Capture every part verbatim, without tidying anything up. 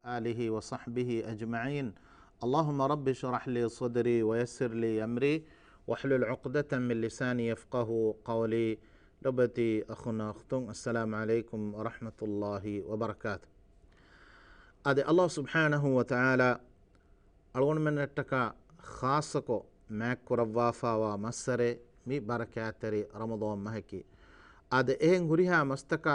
آله وصحبه أجمعين. اللهم رب اشرح لي صدري ويسر لي أمري واحلل عقدة من لساني يفقهوا قولي. ލޮބުވެތި އަޚުންނާ އުޚްތުން، އައްސަލާމު ޢަލައިކުމް ވަރަޙްމަތުﷲި ވަބަރަކާތު. އާދެ، އައްލާހު ސުބްޙާނަހު ވަތަޢާލާ އަޅުގަނޑުމެންނަށްޓަކާ ޚާއްޞަކޮށް މާތްކުރައްވާފާވާ މައްސަރެއް މި ބަރަކާތްތެރި ރަމަޟާން މަހަކީ. އާދެ، އެހެން ހުރިހާ މަސްތަކާ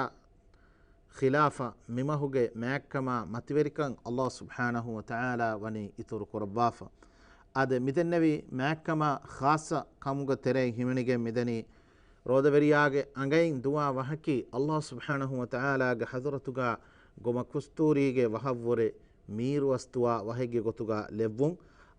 ޚިލާފަށް މިމަހުގެ މާތްކަމާ މަތިވެރިކަން އައްލާހު ސުބްޙާނަހު ވަތަޢާލާ ވަނީ އިތުރު ކުރައްވާފަ. އާދެ، މިދެންނެވި މާތްކަމާ ޚާއްޞަ ކަމުގެ ތެރެއިން ހިމެނިގެން މިދަނީ ރޯދަވެރިޔާގެ އަނގައިން ދުވާ ވަހަކީ އައްލާހު ސުބްޙާނަހު ވަތަޢާލާގެ ޙަޟްރަތުގާ ގޮމަ ކުސްތޫރީގެ ވަހަށްވުރެ މީރުވަސް ދުވާ ވަހެއްގެ ގޮތުގާ ލެއްވުން.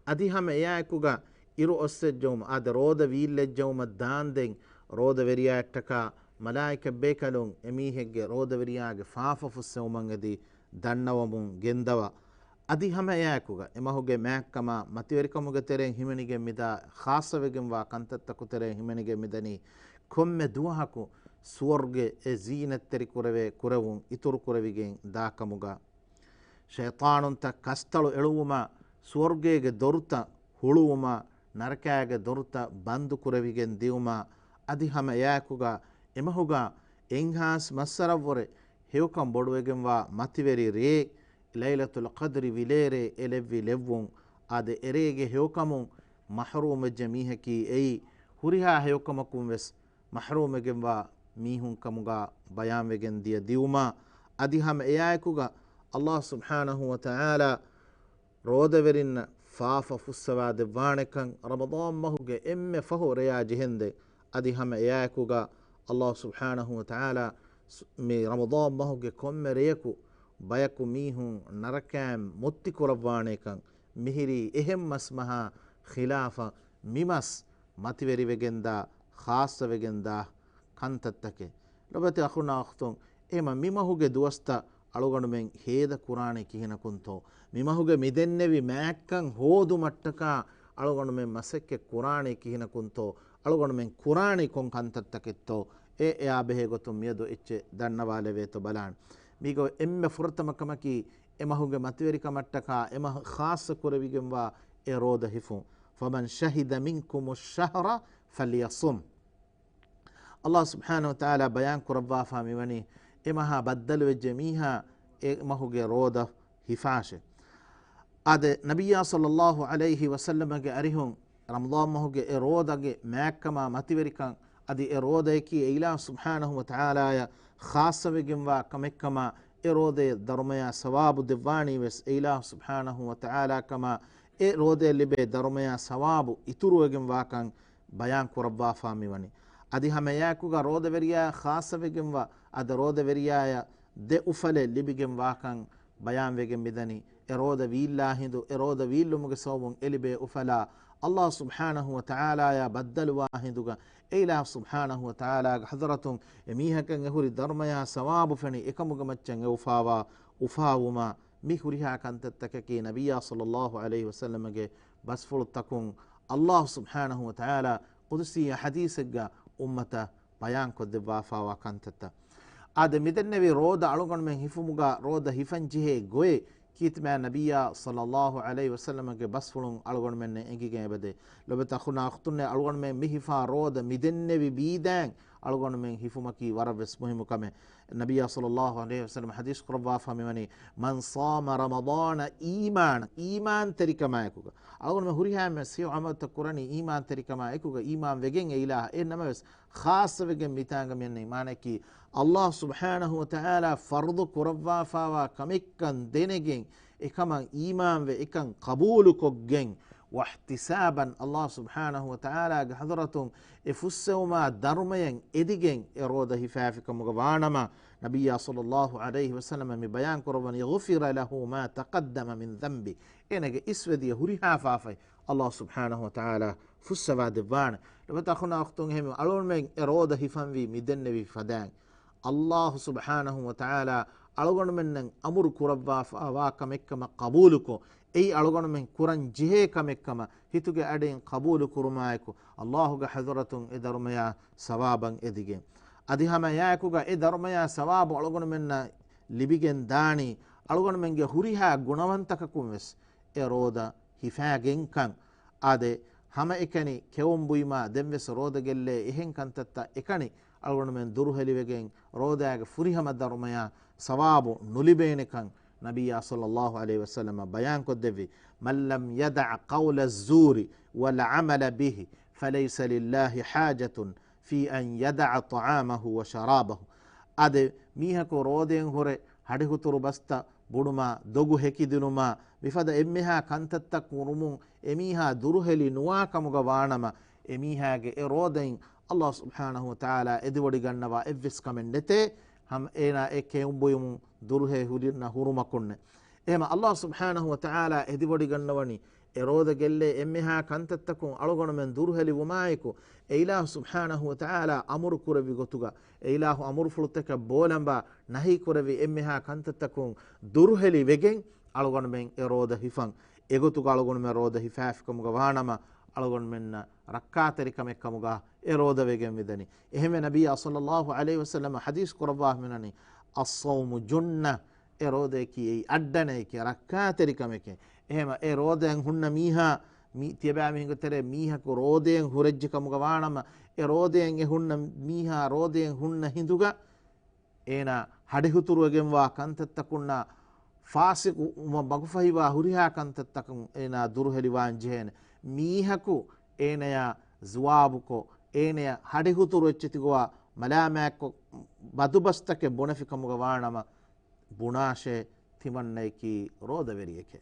އަދި ހަމަ އެއާއެކުގަ އިރު އޮއްސެއްޖައުމަށް އާދެ، ރޯދަ ވީއްލެއްޖައުމަށް ދާންދެން ރޯދަވެރިޔާއަށްޓަކާ މަލާއިކަތްބޭކަލުން އެމީހެއްގެ ރޯދަވެރިޔާގެ ފާފަ ފުއްސެވުމަށް އެދި ދަންނަވަމުން ގެންދަވާ. އަދި ހަމަ އެއާއެކުގަ އެމަހުގެ މާތްކަމާ މަތިވެރިކަމުގެ ތެރެއިން ހިމެނިގެން މިދާ ޚާއްޞަވެގެންވާ ކަންތައްތަކު ތެރެއިން ހިމެނިގެން މިދަނީ ކޮންމެ ދުވަހަކު ސުވަރުގެ އެ ޒީނަތްތެރި ކުރެވޭ ކުރެވުން އިތުރު ކުރެވިގެން ދާކަމުގަ. ޝައިޠާނުންތައް ކަސްތަޅު އެޅުވުމާ، ސުވަރުގޭގެ ދޮރުތައް ހުޅުވުމާ، ނަރަކާގެ ދޮރުތައް ބަންދު ކުރެވިގެން ދިއުމާ، އަދި ހަމަ އެއާއެކުގަ އެމަހުގަ އެއްހާސް މައްސަރަށްވުރެ ހެޔޮކަން ބޮޑުވެގެންވާ މަތިވެރި ރޭ، ލައިލަތުލް ޤަދްރި ވިލޭރޭ އެ ލެއްވި ލެއްވުން. އާދެ، އެރޭގެ ހެޔޮކަމުން މަޙްރޫމްވެއްޖެ މީހަކީ އެއީ ހުރިހާ ހެޔޮކަމަކުން ވެސް މަޙްރޫމްވެގެންވާ މީހުން ކަމުގާ ބަޔާންވެގެން ދިޔަ ދިއުމާ، އަދި ހަމަ އެއާއެކުގަ އައްލާހު ސުބްޙާނަހު ވަތަޢާލާ ރޯދަވެރިންނަށް ފާފަ ފުއްސަވާދެއްވާނެކަން، ރަމަޟާން މަހުގެ އެންމެ ފަހު ރެޔާ ޖެހެންދެން، އަދި ހަމަ އެއާއެކުގަ އައްލާހު ސުބްޙާނަހު ވަތަޢާލާ ސު-، މި ރަމަޟާން މަހުގެ ކޮންމެ ރެޔަކު ބަޔަކު މީހުން ނަރަކައިން މުއްތި ކުރައްވާނެކަން، މިހިރީ އެހެން މަސް މަހާ ޚިލާފަށް މި މަސް މަތިވެރިވެގެންދާ، ޚާއްޞަވެގެންދާ ކަންތައްތަކެއް. ލޮބުވެތި އަޚުންނާ އުޚްތުން، އެހެމަ މިމަހުގެ ދުވަސްތައް އަޅުގަނޑުމެން ހޭދަ ކުރާނީ ކިހިނަކުންތޯ؟ މިމަހުގެ މިދެންނެވި މާތްކަން ހޯދުމަށްޓަކާ އަޅުގަނޑުމެން މަސައްކަތް ކުރާނީ ކިހިނަކުންތޯ؟ އަޅުގަނޑުމެން ކުރާނީ ކޮން ކަންތައްތަކެއްތޯ؟ އެ އެއާ ބެހޭ ގޮތުން މިއަދު އެއްޗެއް ދަންނަވާލެވޭތޯ ބަލާން. މީގަ އެންމެ ފުރަތަމަ ކަމަކީ، އެމަހުގެ މަތިވެރިކަމަށްޓަކާ އެމަހު ޚާއްޞަ ކުރެވިގެންވާ އެ ރޯދަ ހިފުން. فمن شهد منكم الشهر فليصمه. އައްލާހު ސުބްޙާނަހު ވަތަޢާލާ ބަޔާން ކުރައްވާފާ މިވަނީ، އެ މަހާ ބައްދަލުވެއްޖެ މީހާ އެ މަހުގެ ރޯދަ ހިފާށޭ. އާދެ، ނަބިއްޔާ ޞައްލައްލާހު ޢަލައިހި ވަސައްލަމަގެ އަރިހުން ރަމަޟާން މަހުގެ އެ ރޯދަގެ މާތްކަމާ މަތިވެރިކަން، އަދި އެ ރޯދަޔަކީ އެ އިލާހު ސުބްޙާނަހު ވަތަޢާލާޔަށް ޚާއްޞަވެގެންވާ ކަމެއްކަމާ، އެ ރޯދަޔަށް ދަރުމަޔާ ސަވާބު ދެއްވާނީ ވެސް އެ އިލާހު ސުބްޙާނަހު ވަތަޢާލާ ކަމާ، އެ ރޯދަޔަށް ލިބޭ ދަރުމަޔާ ސަވާބު އިތުރުވެގެންވާކަން ބަޔާން ކުރައްވާފާ މިވަނީ. އަދި ހަމަ އެއާއެކުގަ ރޯދަވެރިޔާ ޚާއްޞަވެގެންވާ އަދަ ރޯދަވެރިޔާޔަށް ދެ އުފަލެއް ލިބިގެން ވާކަން ބަޔާންވެގެން މިދަނީ. އެ ރޯދަ ވީއްލާ ހިނދު، އެ ރޯދަ ވީއްލުމުގެ ސަބަބުން އެ ލިބޭ އުފަލާ، އައްލާހު ސުބްޙާނަހު ވަތަޢާލާޔާ ބައްދަލުވާ ހިނދުގަ، އެ އިލާހު ސުބްޙާނަހު ވަތަޢާލާގެ ޙަޟްރަތުން އެ މީހަކަށް އެ ހުރި ދަރުމަޔާ ސަވާބު ފެނި އެކަމުގެ މައްޗަށް އެ އުފާވާ އުފާވުމާ، މި ހުރިހާ ކަންތައްތަކަކީ ނަބިއްޔާ ޞައްލައްލާހު ޢަލައިހި ވަސައްލަމަގެ ބަސްފުޅުތަކުން އައްލާހު ސުބްޙާނަހު ވަތަޢާލާ ޤުދުސީ ޙަދީޘެއްގަ އުއްމަތަށް ބަޔާންކޮށްދެއްވާފާވާ ކަންތައްތައް. އާދެ، މިދެންނެވި ރޯދަ އަޅުގަނޑުމެން ހިފުމުގަ ރޯދަ ހިފަން ޖެހޭ ގޮތް ކީރިތި މާތް ނަބިއްޔާ ޞައްލައްލާހު ޢަލައިހި ވަސައްލަމަގެ ބަސްފުޅުން އަޅުގަނޑުމެންނަށް އެނގިގެން އެބަދޭ. ލޮބުވެތި އަޚުންނާ އުޚްތުންނޭ، އަޅުގަނޑުމެން މި ހިފާ ރޯދަ މިދެންނެވި ބީދާއިން އަޅުގަނޑުމެން ހިފުމަކީ ވަރަށް ވެސް މުހިއްމު ކަމެއް. ނަބިއްޔާ ޞައްލައްލާހު ޢަލައިހި ވަސައްލަމަ ޙަދީޘް ކުރައްވާފާ މިވަނީ، من صام رمضان إيمانا، އީމާންތެރިކަމާއެކުގަ. އަޅުގަނޑުމެން ހުރިހާ މެސް ހެޔޮ ޢަމަލުތައް ކުރަނީ އީމާންތެރިކަމާއެކުގަ، އީމާން ވެގެން އެ އިލާހަށް. އެ ނަމަވެސް، ޚާއްޞަވެގެން މިތާނގަ މިއަންނަ އީމާނަކީ، އައްލާހު ސުބްޙާނަހު ވަތަޢާލާ ފަރުޟު ކުރައްވާފާވާ ކަމެއްކަން ދެނެގެން، އެކަމަށް އީމާންވެ، އެކަން ޤަބޫލުކޮށްގެން، واحتسابا، އައްލާހު ސުބްޙާނަހު ވަތަޢާލާގެ ޙަޟްރަތުން އެ ފުއްސެވުމާ ދަރުމަޔަށް އެދިގެން އެ ރޯދަ ހިފާފިކަމުގަ ވާނަމަ، ނަބިއްޔާ ޞައްލައްލާހު ޢަލައިހި ވަސައްލަމަ މި ބަޔާން ކުރައްވަނީ، غفر له ما تقدم من ذنبه. އޭނަގެ އިސްވެދިޔަ ހުރިހާ ފާފައެއް އައްލާހު ސުބްޙާނަހު ވަތަޢާލާ ފުއްސަވާ ދެއްވާނެ. ލޮބުވެތި އަޚުންނާ އުޚްތުން، އެހެންވެ އަޅުގަނޑުމެން އެ ރޯދަ ހިފަންވީ މިދެންނެވި ފަދައިން، އައްލާހު ސުބްޙާނަހު ވަތަޢާލާ އަޅުގަނޑުމެންނަށް އަމުރު ކުރައްވާފާވާ ކަމެއްކަމަށް ޤަބޫލުކޮށް، އެއީ އަޅުގަނޑުމެން ކުރަން ޖެހޭ ކަމެއްކަމަށް ހިތުގެ އަޑިން ޤަބޫލު ކުރުމާއެކު، އައްލާހުގެ ޙަޟްރަތުން އެ ދަރުމަޔާ ސަވާބަށް އެދިގެން. އަދި ހަމަ އެއާއެކުގަ އެ ދަރުމަޔާ ސަވާބު އަޅުގަނޑުމެންނަށް ލިބިގެން ދާނީ، އަޅުގަނޑުމެންގެ ހުރިހާ ގުނަވަންތަކަކުން ވެސް އެ ރޯދަ ހިފާގެންކަން. އާދެ، ހަމައެކަނި ކެއުން ބުއިމާ ދެން ވެސް ރޯދަ ގެއްލޭ އެހެން ކަންތައްތައް އެކަނި އަޅުގަނޑުމެން ދުރުހެލިވެގެން ރޯދާގެ ފުރިހަމަ ދަރުމަޔާ ސަވާބު ނުލިބޭނެކަން ނަބިއްޔާ ޞައްލައްލާހު ޢަލައިހި ވަސައްލަމަ ބަޔާންކޮށްދެއްވި، "من لم يدع قول الزور والعمل به فليس لله حاجة في أن يدع طعامه وشرابه." އާދެ، މީހަކު ރޯދައިން ހުރެ ހަޑިހުތުރު ބަސްތައް ބުނުމާ، ދޮގު ހެކިދިނުމާ، މިފަދަ އެންމެހާ ކަންތައްތައް ކުރުމުން އެމީހާ ދުރުހެލި ނުވާ ކަމުގަ ވާނަމަ، އެމީހާގެ އެ ރޯދައިން ﷲ ސުބްޙާނަހޫ ވަތަޢާލާ އެދިވޮޑިގަންނަވާ އެއްވެސް ކަމެއް ނެތޭ، ހަމަ އޭނާ އެ ކެއުން ބުއިމުން ދުރުހޭ ހުރިންނަ ހުރުމަކުންނެ. އެހެމަ ﷲ ސުބްޙާނަހޫ ވަތަޢާލާ އެދިވޮޑިގަންނަވަނީ އެ ރޯދަ ގެއްލޭ އެންމެހާ ކަންތައްތަކުން އަޅުގަނޑުމެން ދުރުހެލިވުމާއެކު، އެ އިލާހު ސުބްޙާނަހޫ ވަތަޢާލާ އަމުރު ކުރެއްވި ގޮތުގަ، އެ އިލާހު އަމުރުފުޅުތަކަށް ބޯލަނބާ ނަހީ ކުރެއްވި އެންމެހާ ކަންތައްތަކުން ދުރުހެލި ވެގެން އަޅުގަނޑުމެން އެ ރޯދަ ހިފަން. އެގޮތުގަ އަޅުގަނޑުމެން ރޯދަ ހިފާފިކަމުގަ ވާނަމަ، އަޅުގަނޑުމެންނަށް ރައްކާތެރިކަމެއްކަމުގަ އެ ރޯދަ ވެގެން މިދަނީ. އެހެންވެ ނަބިއްޔާ ޞައްލައްލާހު ޢަލައިހި ވަސައްލަމަ ޙަދީޘް ކުރައްވާފަ މިނަނީ، "الصوم جنة." އެ ރޯދައަކީ އެއީ އައްޑަނައެކޭ، ރައްކާތެރިކަމެކޭ. އެހެމަ އެ ރޯދައިން ހުންނަ މީހާ، މި ތިޔަބައިމީހުންގެ ތެރޭ މީހަކު ރޯދައިން ހުރެއްޖެ ކަމުގަ ވާނަމަ، އެ ރޯދައިން އެ ހުންނަ މީހާ ރޯދައިން ހުންނަ ހިނދުގަ އޭނާ ހަޑިހުތުރުވެގެންވާ ކަންތައްތަކުންނާ ފާސިޤު ވުމަށް މަގުފަހިވާ ހުރިހާ ކަންތައްތަކުން އޭނާ ދުރުހެލިވާން ޖެހޭނެ. މީހަކު އޭނަޔާ ޒުވާބުކޮށް، އޭނަޔަށް ހަޑިހުތުރު އެއްޗެތިގޮވާ މަލާމާތްކޮށް ބަދުބަސްތަކެއް ބުނެފިކަމުގަ ވާނަމަ، ބުނާށޭ ތިމަންނައަކީ ރޯދަވެރިއެކޭ.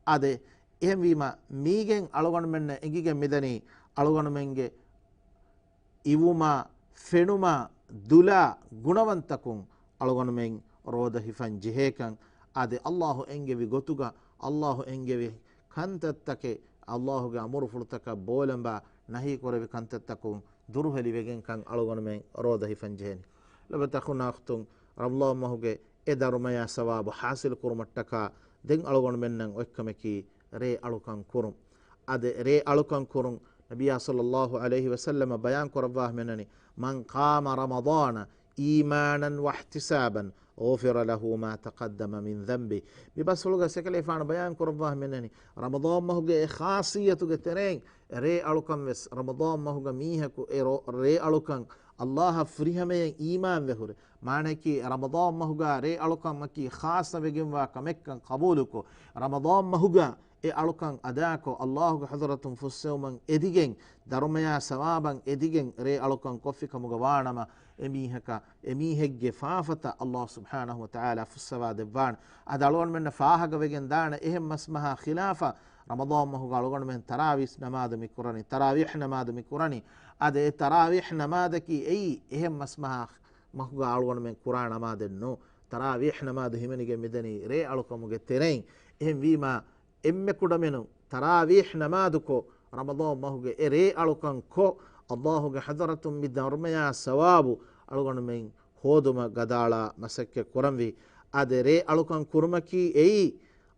އާދެ، އެހެންވީމަ، މީގެން އަޅުގަނޑުމެންނަށް އެނގިގެން މިދަނީ، އަޅުގަނޑުމެންގެ އިވުމާ، ފެނުމާ، ދުލާ ގުނަވަންތަކުން އަޅުގަނޑުމެން ރޯދަ ހިފަން ޖެހޭކަން. އާދެ، ﷲ އެންގެވި ގޮތުގަ، ﷲ އެންގެވި ކަންތައްތަކެއް، ﷲގެ އަމުރުފުޅުތަކަށް ބޯލަނބާ ނަހީ ކުރެވި ކަންތައްތަކުން ދުރުހެލިވެގެންކަން އަޅުގަނޑުމެން ރޯދަ ހިފަން ޖެހޭނީ. ލޮބުވެތި އަޚުންނާ އުޚްތުން، ރަމަޟާން މަހުގެ އެ ދަރުމަޔާ ސަވާބު ޙާޞިލު ކުރުމަށްޓަކާ ދެން އަޅުގަނޑުމެންނަށް އޮތްކަމަކީ ރޭ އަޅުކަން ކުރުން. އާދެ، ރޭ އަޅުކަން ކުރުން ނަބިއްޔާ ޞައްލައްލާހު ޢަލައިހި ވަސައްލަމަ ބަޔާން ކުރައްވާފަ މިނަނީ، "من قام رمضان إيمانا واحتسابا غفر له ما تقدم من ذنبه." މި ބަސްފުޅުގަ އެކަލޭގެފާނު ބަޔާން ކުރައްވާފަ މިނަނީ، ރަމަޟާން މަހުގެ އެ ޚާޞިއްޔަތުގެ ތެރެއިން ރޭ އަޅުކަން ވެސް، ރަމަޟާން މަހުގަ މީހަކު އެ ރޯ-، ރޭ އަޅުކަން ﷲ އަށް ފުރިހަމަޔަށް އީމާންވެ ހުރެ، މާނައަކީ، ރަމަޟާން މަހުގަ ރޭ އަޅުކަން އަކީ ޚާއްޞަވެގެންވާ ކަމެއްކަން ޤަބޫލުކޮށް، ރަމަޟާން މަހުގަ އެ އަޅުކަން އަދާކޮށް، ﷲގެ ޙަޟްރަތުން ފުއްސެވުމަށް އެދިގެން، ދަރުމަޔާ ސަވާބަށް އެދިގެން ރޭ އަޅުކަން ކޮށްފި ކަމުގަ ވާނަމަ، އެމީހަކަށް، އެމީހެއްގެ ފާފަތައް ﷲ ސުބްޙާނަހު ވަތަޢާލާ ފުއްސަވާ ދެއްވާނެ. އަދި އަޅުގަނޑުމެންނަށް ފާހަގަވެގެން ދާނެ، އެހެން މަސްމަހާ ޚިލާފަށް ރަމަޟާން މަހުގަ އަޅުގަނޑުމެން ތަރާވީޙް ނަމާދު މި ކުރަނީ، ތަރާވީޙް ނަމާދު މި ކުރަނީ. އަދި އެ ތަރާވީޙް ނަމާދަކީ އެއީ އެހެން މަސްމަހާ މަހުގަ އަޅުގަނޑުމެން ކުރާ ނަމާދެއް ނޫން. ތަރާވީޙް ނަމާދު ހިމެނިގެން މިދަނީ ރޭ އަޅުކަމުގެ ތެރެއިން. އެހެންވީމާ، އެންމެ ކުޑަމިނުން ތަރާވީޙް ނަމާދުކޮށް، ރަމަޟާން މަހުގެ އެ ރޭ އަޅުކަން ކޮށް، ﷲގެ ޙަޟްރަތުން މި ދަރުމަޔާ ސަވާބު އަޅުގަނޑުމެން ހޯދުމަށް ގަދައަޅާ މަސައްކަތް ކުރަންވީ. އާދެ، ރޭ އަޅުކަން ކުރުމަކީ އެއީ،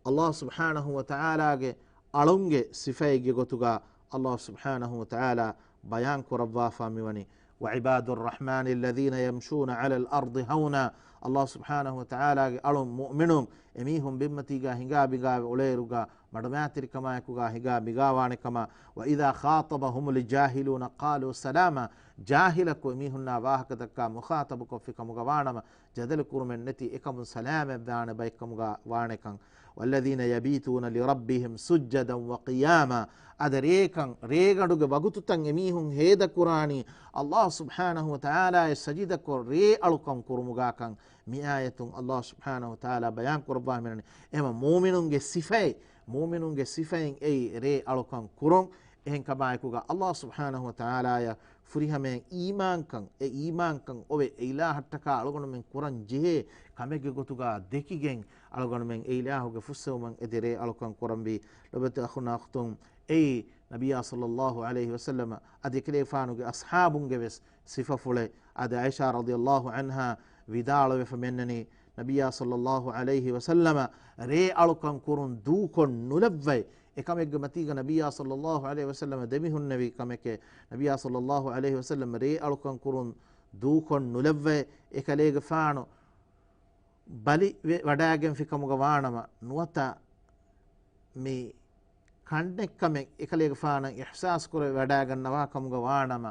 ﷲ ސުބްޙާނަހު ވަތަޢާލާގެ އަޅުންގެ ސިފައެއްގެ ގޮތުގަ ﷲ ސުބްޙާނަހު ވަތަޢާލާ ބަޔާން ކުރައްވާފަ މިވަނީ، "وعباد الرحمن الذين يمشون على الأرض هونا." ﷲ ސުބްޙާނަހު ވަތަޢާލާގެ އަޅުން މުއުމިނުން އެމީހުން ބިންމަތީގަ ހިނގާ ބިނގާވެ އުޅޭއިރުގަ މަޑުމައިތިރިކަމާއެކުގަ ހިނގާ ބިނގާވާނެ ކަމަށް، "وإذا خاطبهم الجاهلون قالوا سلاما." ޖާހިލަކު އެމީހުންނާ ވާހަކަ ދައްކާ މުޚާޠަބު ކޮށްފި ކަމުގަ ވާނަމަ، ޖަދަލު ކުރުމެއް ނެތި އެކަމުން ސަލާމަތްވާނެ ބައެއް ކަމުގަ ވާނެކަން. "والذين يبيتون لربهم سجدا وقياما." އަދި ރޭކަން، ރޭގަނޑުގެ ވަގުތުތައް އެމީހުން ހޭދަކުރާނީ، ﷲ ސުބްޙާނަހު ވަތަޢާލާއަށް ސަޖިދަކޮށް ރޭ އަޅުކަން ކުރުމުގާކަން މި އާޔަތުން ﷲ ސުބްޙާނަހު ވަތަޢާލާ ބަޔާން ކުރައްވާ މިނަނީ. އެހެމަ މުއުމިނުންގެ ސިފައެއް، މުއުމިނުންގެ ސިފައިން އެއީ ރޭ އަޅުކަން ކުރުން. އެހެންކަމާއެކުގަ ﷲ ސުބްޙާނަހު ވަތަޢާލާއަށް ފުރިހަމައަށް އީމާންކަން، އެ އީމާންކަން އޮވެ، އެ އިލާހަށްޓަކާ އަޅުގަނޑުމެން ކުރަން ޖެހޭ ކަމެއްގެ ގޮތުގަ ދެކިގެން އަޅުގަނޑުމެން އެ އިލާހުގެ ފުއްސެވުމަށް އެދި ރޭ އަޅުކަން ކުރަންވީ. ލޮބުވެތި އަޚުންނާ އުޚްތުން، އެއީ ނަބިއްޔާ ޞައްލައްލާހު ޢަލައިހި ވަސައްލަމަ އަދި އެކަލޭގެފާނުގެ އަޞްޙާބުންގެ ވެސް ސިފަފުޅެއް. އަދި ޢާއިޝާ ރަޟިޔައްލާހު ޢަންހާ ވިދާޅުވެފަ މިއަންނަނީ، ނަބިއްޔާ ޞައްލައްލާހު ޢަލައިހި ވަސައްލަމަ ރޭ އަޅުކަން ކުރުން ދޫކޮށް ނުލައްވައި، އެކަމެއްގެ މަތީގަ ނަބިއްޔާ ޞައްލައްލާހު ޢަލައިހި ވަސައްލަމަ ދެމިހުންނެވި ކަމެކޭ، ނަބިއްޔާ ޞައްލައްލާހު ޢަލައިހި ވަސައްލަމަ ރޭ އަޅުކަން ކުރުން ދޫކޮށް ނުލައްވައި، އެކަލޭގެފާނު ބަލި ވެ-، ވަޑާގެންފި ކަމުގަ ވާނަމަ، ނުވަތަ މި ކަންނެއްކަމެއް އެކަލޭގެފާނަށް އިޙްސާސް ކުރެވި ވަޑާގަންނަވާ ކަމުގަ ވާނަމަ،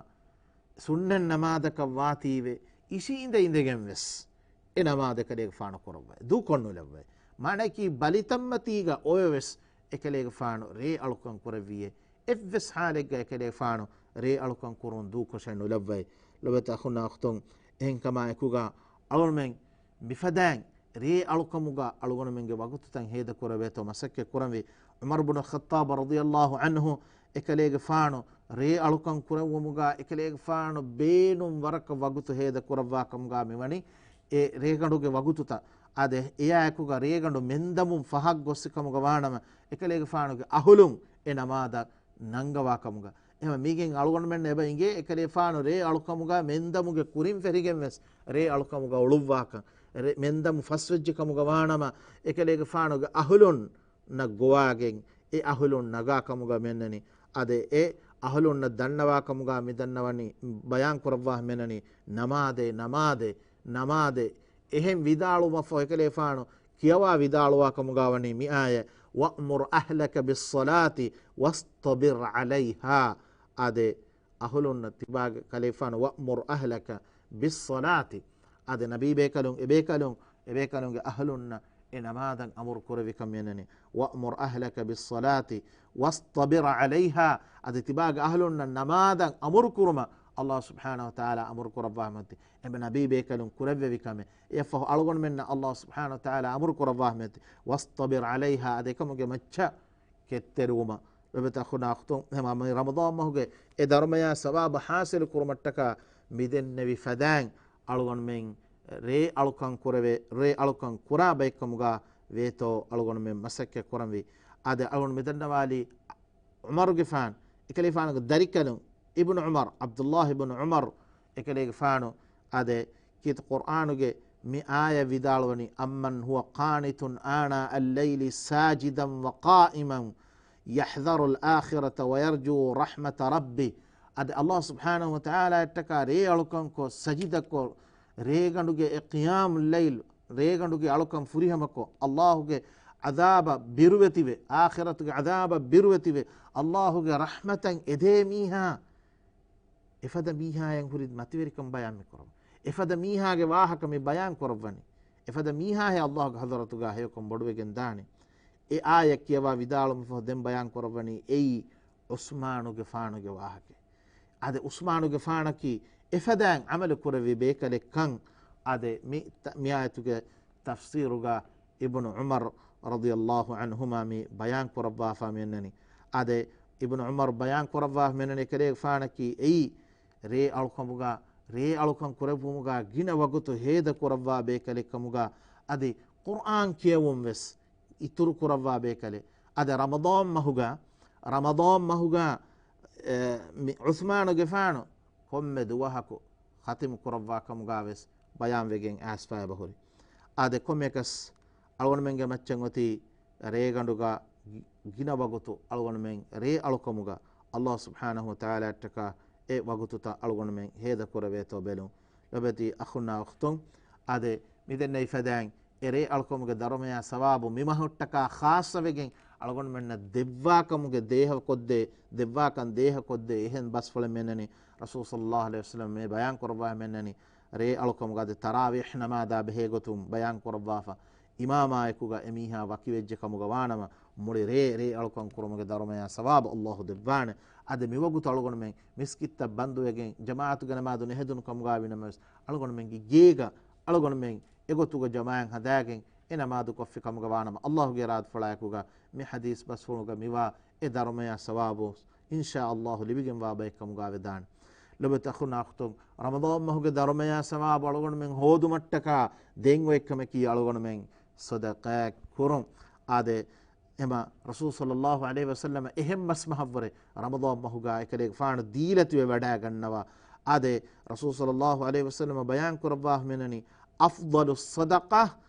ސުންނަތް ނަމާދަކަށް ވާތީވެ، އިށީނދެ އިނދެގެން ވެސް އެ ނަމާދު އެކަލޭގެފާނު ކުރައްވައި، ދޫކޮށްނުލައްވައި. މާނައަކީ ބަލިތައްމަތީގަ އޮވެވެސް އެކަލޭގެފާނު ރޭ އަޅުކަން ކުރެއްވިއޭ، އެއްވެސް ހާލެއްގަ އެކަލޭގެފާނު ރޭ އަޅުކަން ކުރުން ދޫކޮށެއް ނުލައްވައި. ލޮބެތި އަޚުންނާ އުޚްތުން، އެހެންކަމާ އެކުގަ އަޅުމެން މިފަދައިން ރޭ އަޅުކަމުގަ އަޅުގަނޑުމެންގެ ވަގުތުތައް ހޭދަކުރެވޭތޯ މަސައްކަތް ކުރަންވީ. ޢުމަރު ބުނު ޚައްޠާބު ރަޟިޔަﷲ ޢަންހު އެކަލޭގެފާނު ރޭ އަޅުކަން ކުރެއްވުމުގަ އެކަލޭގެފާނު ބޭނުން ވަރަކަށް ވަގުތު ހޭދަކުރައްވާ ކަމުގަ މިވަނީ އެ ރޭގަނޑުގެ ވަގުތުތައް. އާދެ، އެއާއެކުގަ ރޭގަނޑު މެންދަމުން ފަހަށް ގޮއްސި ކަމުގަ ވާނަމަ، އެކަލޭގެފާނުގެ އަހުލުން އެ ނަމާދަށް ނަންގަވާ ކަމުގަ. އެހެން މީގެން އަޅުގަނޑުމެން އެބަ އިނގޭ، އެކަލޭފާނު ރޭ އަޅުކަމުގަ މެންދަމުގެ ކުރިން ފެށިގެން ވެސް ރޭ އަޅުކަމުގަ އުޅުއްވާކަން، ރޭ މެންދަމު ފަސްވެއްޖެ ކަމުގަ ވާނަމަ، އެކަލޭގެފާނުގެ އަހުލުންނަށް ގޮވާގެން އެ އަހުލުން ނަގާ ކަމުގަ މިއަންނަނީ. އާދެ، އެ އަހުލުންނަށް ދަންނަވާ ކަމުގަ މިދަންނަވަނީ، ބަޔާން ކުރައްވާ މިއަންނަނީ، ނަމާދޭ، ނަމާދޭ، ނަމާދޭ. އެހެން ވިދާޅުވުމަށްފަހު އެކަލޭފާނު ކިޔަވާ ވިދާޅުވާ ކަމުގަ ވަނީ މި އާޔަތް، وَأْمُرْ أَهْلَكَ بِالصَّلَاةِ وَاصْطَبِرْ عَلَيْهَا. އާދެ، އަހުލުންނަށް ތިބާގެ ކަލޭފާނު، وَأْمُرْ أَهْلَكَ بِالصَّلَاةِ. އާދެ، ނަބީ ބޭކަލުން، އެބޭކަލުން، އެބޭކަލުންގެ އަހުލުންނަށް އެ ނަމާދަށް އަމުރު ކުރެވިކަން މިއަންނަނީ، وَأْمُرْ أَهْلَكَ بِالصَّلَاةِ وَاصْطَبِرْ عَلَيْهَا. އަދި ތިބާގެ އަހުލުންނަށް ނަމާދަށް އަމުރު ކުރުމަށް އަﷲ ސުބްޙާނަހޫ ވަތަޢާލާ އަމުރު ކުރައްވާފަ މިއޮތީ. އެބަ ނަބީ ބޭކަލުން ކުރެއްވެވި ކަމެއް. އެއަށްފަހު އަޅުގަނޑުމެންނަށް އަﷲ ސުބްޙާނަހޫ ވަތަޢާލާ އަމުރު ކުރައްވާފަ މިއޮތީ، وَاصْطَبِرْ عَلَيْهَا، އަދި އެކަމުގެ މައްޗަށް ކެތްތެރިވުމަށް. ލޮބެތި އަޚުންނާ އުޚްތުން، އެހެންވީމަ މި ރަމަޟާން މަހުގެ އެ ދަރުމަޔާ ސަވާބު ޙާޞިލު ކުރުމަށްޓަކާ މިދެންނެވި ފަދައިން އަޅުގަނޑުމެން ރޭ އަޅުކަން ކުރެވޭ، ރޭ އަޅުކަން ކުރާ ބައެއްކަމުގަ ވޭތޯ އަޅުގަނޑުމެން މަސައްކަތް ކުރަންވީ. އާދެ، އަޅުގަނޑު މިދަންނަވާލީ ޢުމަރުގެފާނު، އެކަލޭފާނުގެ ދަރިކަލުން އިބްނު ޢުމަރު، ޢަބްދުﷲ އިބްނު ޢުމަރު އެކަލޭގެފާނު، އާދެ، ކީރިތި ޤުރްއާނުގެ މި އާޔަތް ވިދާޅުވަނީ، أَمَّنْ هُوَ قَانِتٌ آنَاءَ اللَّيْلِ سَاجِدًا وَقَائِمًا يَحْذَرُ الْآخِرَةَ وَيَرْجُو رَحْمَةَ رَبِّهِ. އަދި އަﷲ ސުބްޙާނަހޫ ވަތަޢާލާއަށްޓަކާ ރޭ އަޅުކަންކޮށް، ސަޖިދަކޮށް، ރޭގަނޑުގެ އެ ޤިޔާމުލް ލައިލް، ރޭގަނޑުގެ އަޅުކަން ފުރިހަމަކޮށް، އަﷲގެ ޢަޛާބަށް ބިރުވެތިވެ، އާޚިރަތުގެ ޢަޛާބަށް ބިރުވެތިވެ، އަﷲގެ ރަޙްމަތަށް އެދޭ މީހާ، އެފަދަ މީހާއަށް ހުރި މަތިވެރިކަން ބަޔާން މި ކުރަމު. އެފަދަ މީހާގެ ވާހަކަ މި ބަޔާން ކުރައްވަނީ. އެފަދަ މީހާހޭ އަﷲގެ ޙަޟްރަތުގަ ހެޔޮކަން ބޮޑުވެގެން ދާނީ. އެ އާޔަތް ކިޔަވާ ވިދާޅުވުމަށްފަހު ދެން ބަޔާން ކުރައްވަނީ އެއީ ޢުސްމާނުގެފާނުގެ ވާހަކަ. އާދެ، ޢުސްމާނުގެފާނަކީ އެފަދައިން ޢަމަލު ކުރެއްވި ބޭކަލެއްކަން އާދެ، މި ތަ-، މި އާޔަތުގެ ތަފްސީރުގަ އިބްނު ޢުމަރު ރަޟިޔަﷲ ޢަންހުމާ މި ބަޔާން ކުރައްވާފަ މިއަންނަނީ. އާދެ، އިބްނު ޢުމަރު ބަޔާން ކުރައްވާފަ މިއަންނަނީ އެކަލޭގެފާނަކީ އެއީ ރޭ އަޅުކަމުގަ، ރޭ އަޅުކަން ކުރެއްވުމުގަ ގިނަ ވަގުތު ހޭދަ ކުރައްވާ ބޭކަލެއްކަމުގަ، އަދި ޤުރްއާން ކިޔެވުން ވެސް އިތުރު ކުރައްވާ ބޭކަލެއް. އަދި ރަމަޟާން މަހުގަ، ރަމަޟާން މަހުގަ، އެ، މި ޢުސްމާނުގެފާނު ކޮންމެ ދުވަހަކު ޚަތިމު ކުރައްވާ ކަމުގަ ވެސް ބަޔާންވެގެން އައިސްފަ އެބަހުރި. އާދެ، ކޮންމެއަކަސް އަޅުގަނޑުމެންގެ މައްޗަށް އޮތީ ރޭގަނޑުގަ ގި-، ގިނަ ވަގުތު އަޅުގަނޑުމެން ރޭ އަޅުކަމުގަ އަﷲ ސުބްޙާނަހޫ ވަތަޢާލާއަށްޓަކާ އެ ވަގުތުތައް އަޅުގަނޑުމެން ހޭދަ ކުރެވޭތޯ ބެލުން. ލޮބެތި އަޚުންނާ އުޚްތުން، އާދެ، މިދެންނެވި ފަދައިން އެ ރޭ އަޅުކަމުގެ ދަރުމަޔާ ސަވާބު މި މަހަށްޓަކާ ޚާއްޞަވެގެން އަޅުގަނޑުމެންނަށް ދެއްވާކަމުގެ ދޭހަކޮށްދޭ، ދެއްވާކަން ދޭހަކޮށްދޭ އެހެން ބަސްފުޅެއް މިއަންނަނީ، ރަސޫލު ޞައްލަﷲ ޢަލައިހި ވަސައްލަމަ މި ބަޔާން ކުރައްވާ މިއަންނަނީ، ރޭ އަޅުކަމުގަ އަދި ތަރާވީޙް ނަމާދާ ބެހޭގޮތުން ބަޔާން ކުރައްވާފަ، އިމާމާއެކުގަ އެމީހާ ވަކިވެއްޖެ ކަމުގަ ވާނަމަ، މުޅި ރޭ، ރޭ އަޅުކަން ކުރުމުގެ ދަރުމަޔާ ސަވާބު އަﷲ ދެއްވާނެ. އަދި މިވަގުތު އަޅުގަނޑުމެން މިސްކިތްތައް ބަންދުވެގެން، ޖަމާޢަތުގެ ނަމާދު ނެހެދުނު ކަމުގަ ވިނަމަވެސް، އަޅުގަނޑުމެންގެ ގޭގަ އަޅުގަނޑުމެން އެގޮތުގަ ޖަމާޢަތް ހަދާގެން އެ ނަމާދު ކޮށްފި ކަމުގަ ވާނަމަ، އަﷲގެ އިރާދަފުޅާއެކުގަ މި ޙަދީޘް ބަސްފުޅުގަ މިވާ އެ ދަރުމަޔާ ސަވާބު އިންޝާﷲ ލިބިގެންވާ ބައެއްކަމުގަ ވެދާނެ. ލޮބެތި އަޚުންނާ އުޚްތުން، ރަމަޟާން މަހުގެ ދަރުމަޔާ ސަވާބު އަޅުގަނޑުމެން ހޯދުމަށްޓަކާ ދެން އޮތްކަމަކީ އަޅުގަނޑުމެން ޞަދަޤާތް ކުރުން. އާދެ، އެމަ ރަސޫލު ޞައްލަﷲ ޢަލައިހި ވަސައްލަމަ އެހެން މަސް މަހަށްވުރެ ރަމަޟާން މަހުގަ އެކަލޭގެފާނު ދީލަތިވެ ވަޑައިގަންނަވާ. އާދެ، ރަސޫލު ޞައްލަﷲ ޢަލައިހި ވަސައްލަމަ ބަޔާން ކުރައްވާ މިއަންނަނީ، أفضل الصدقة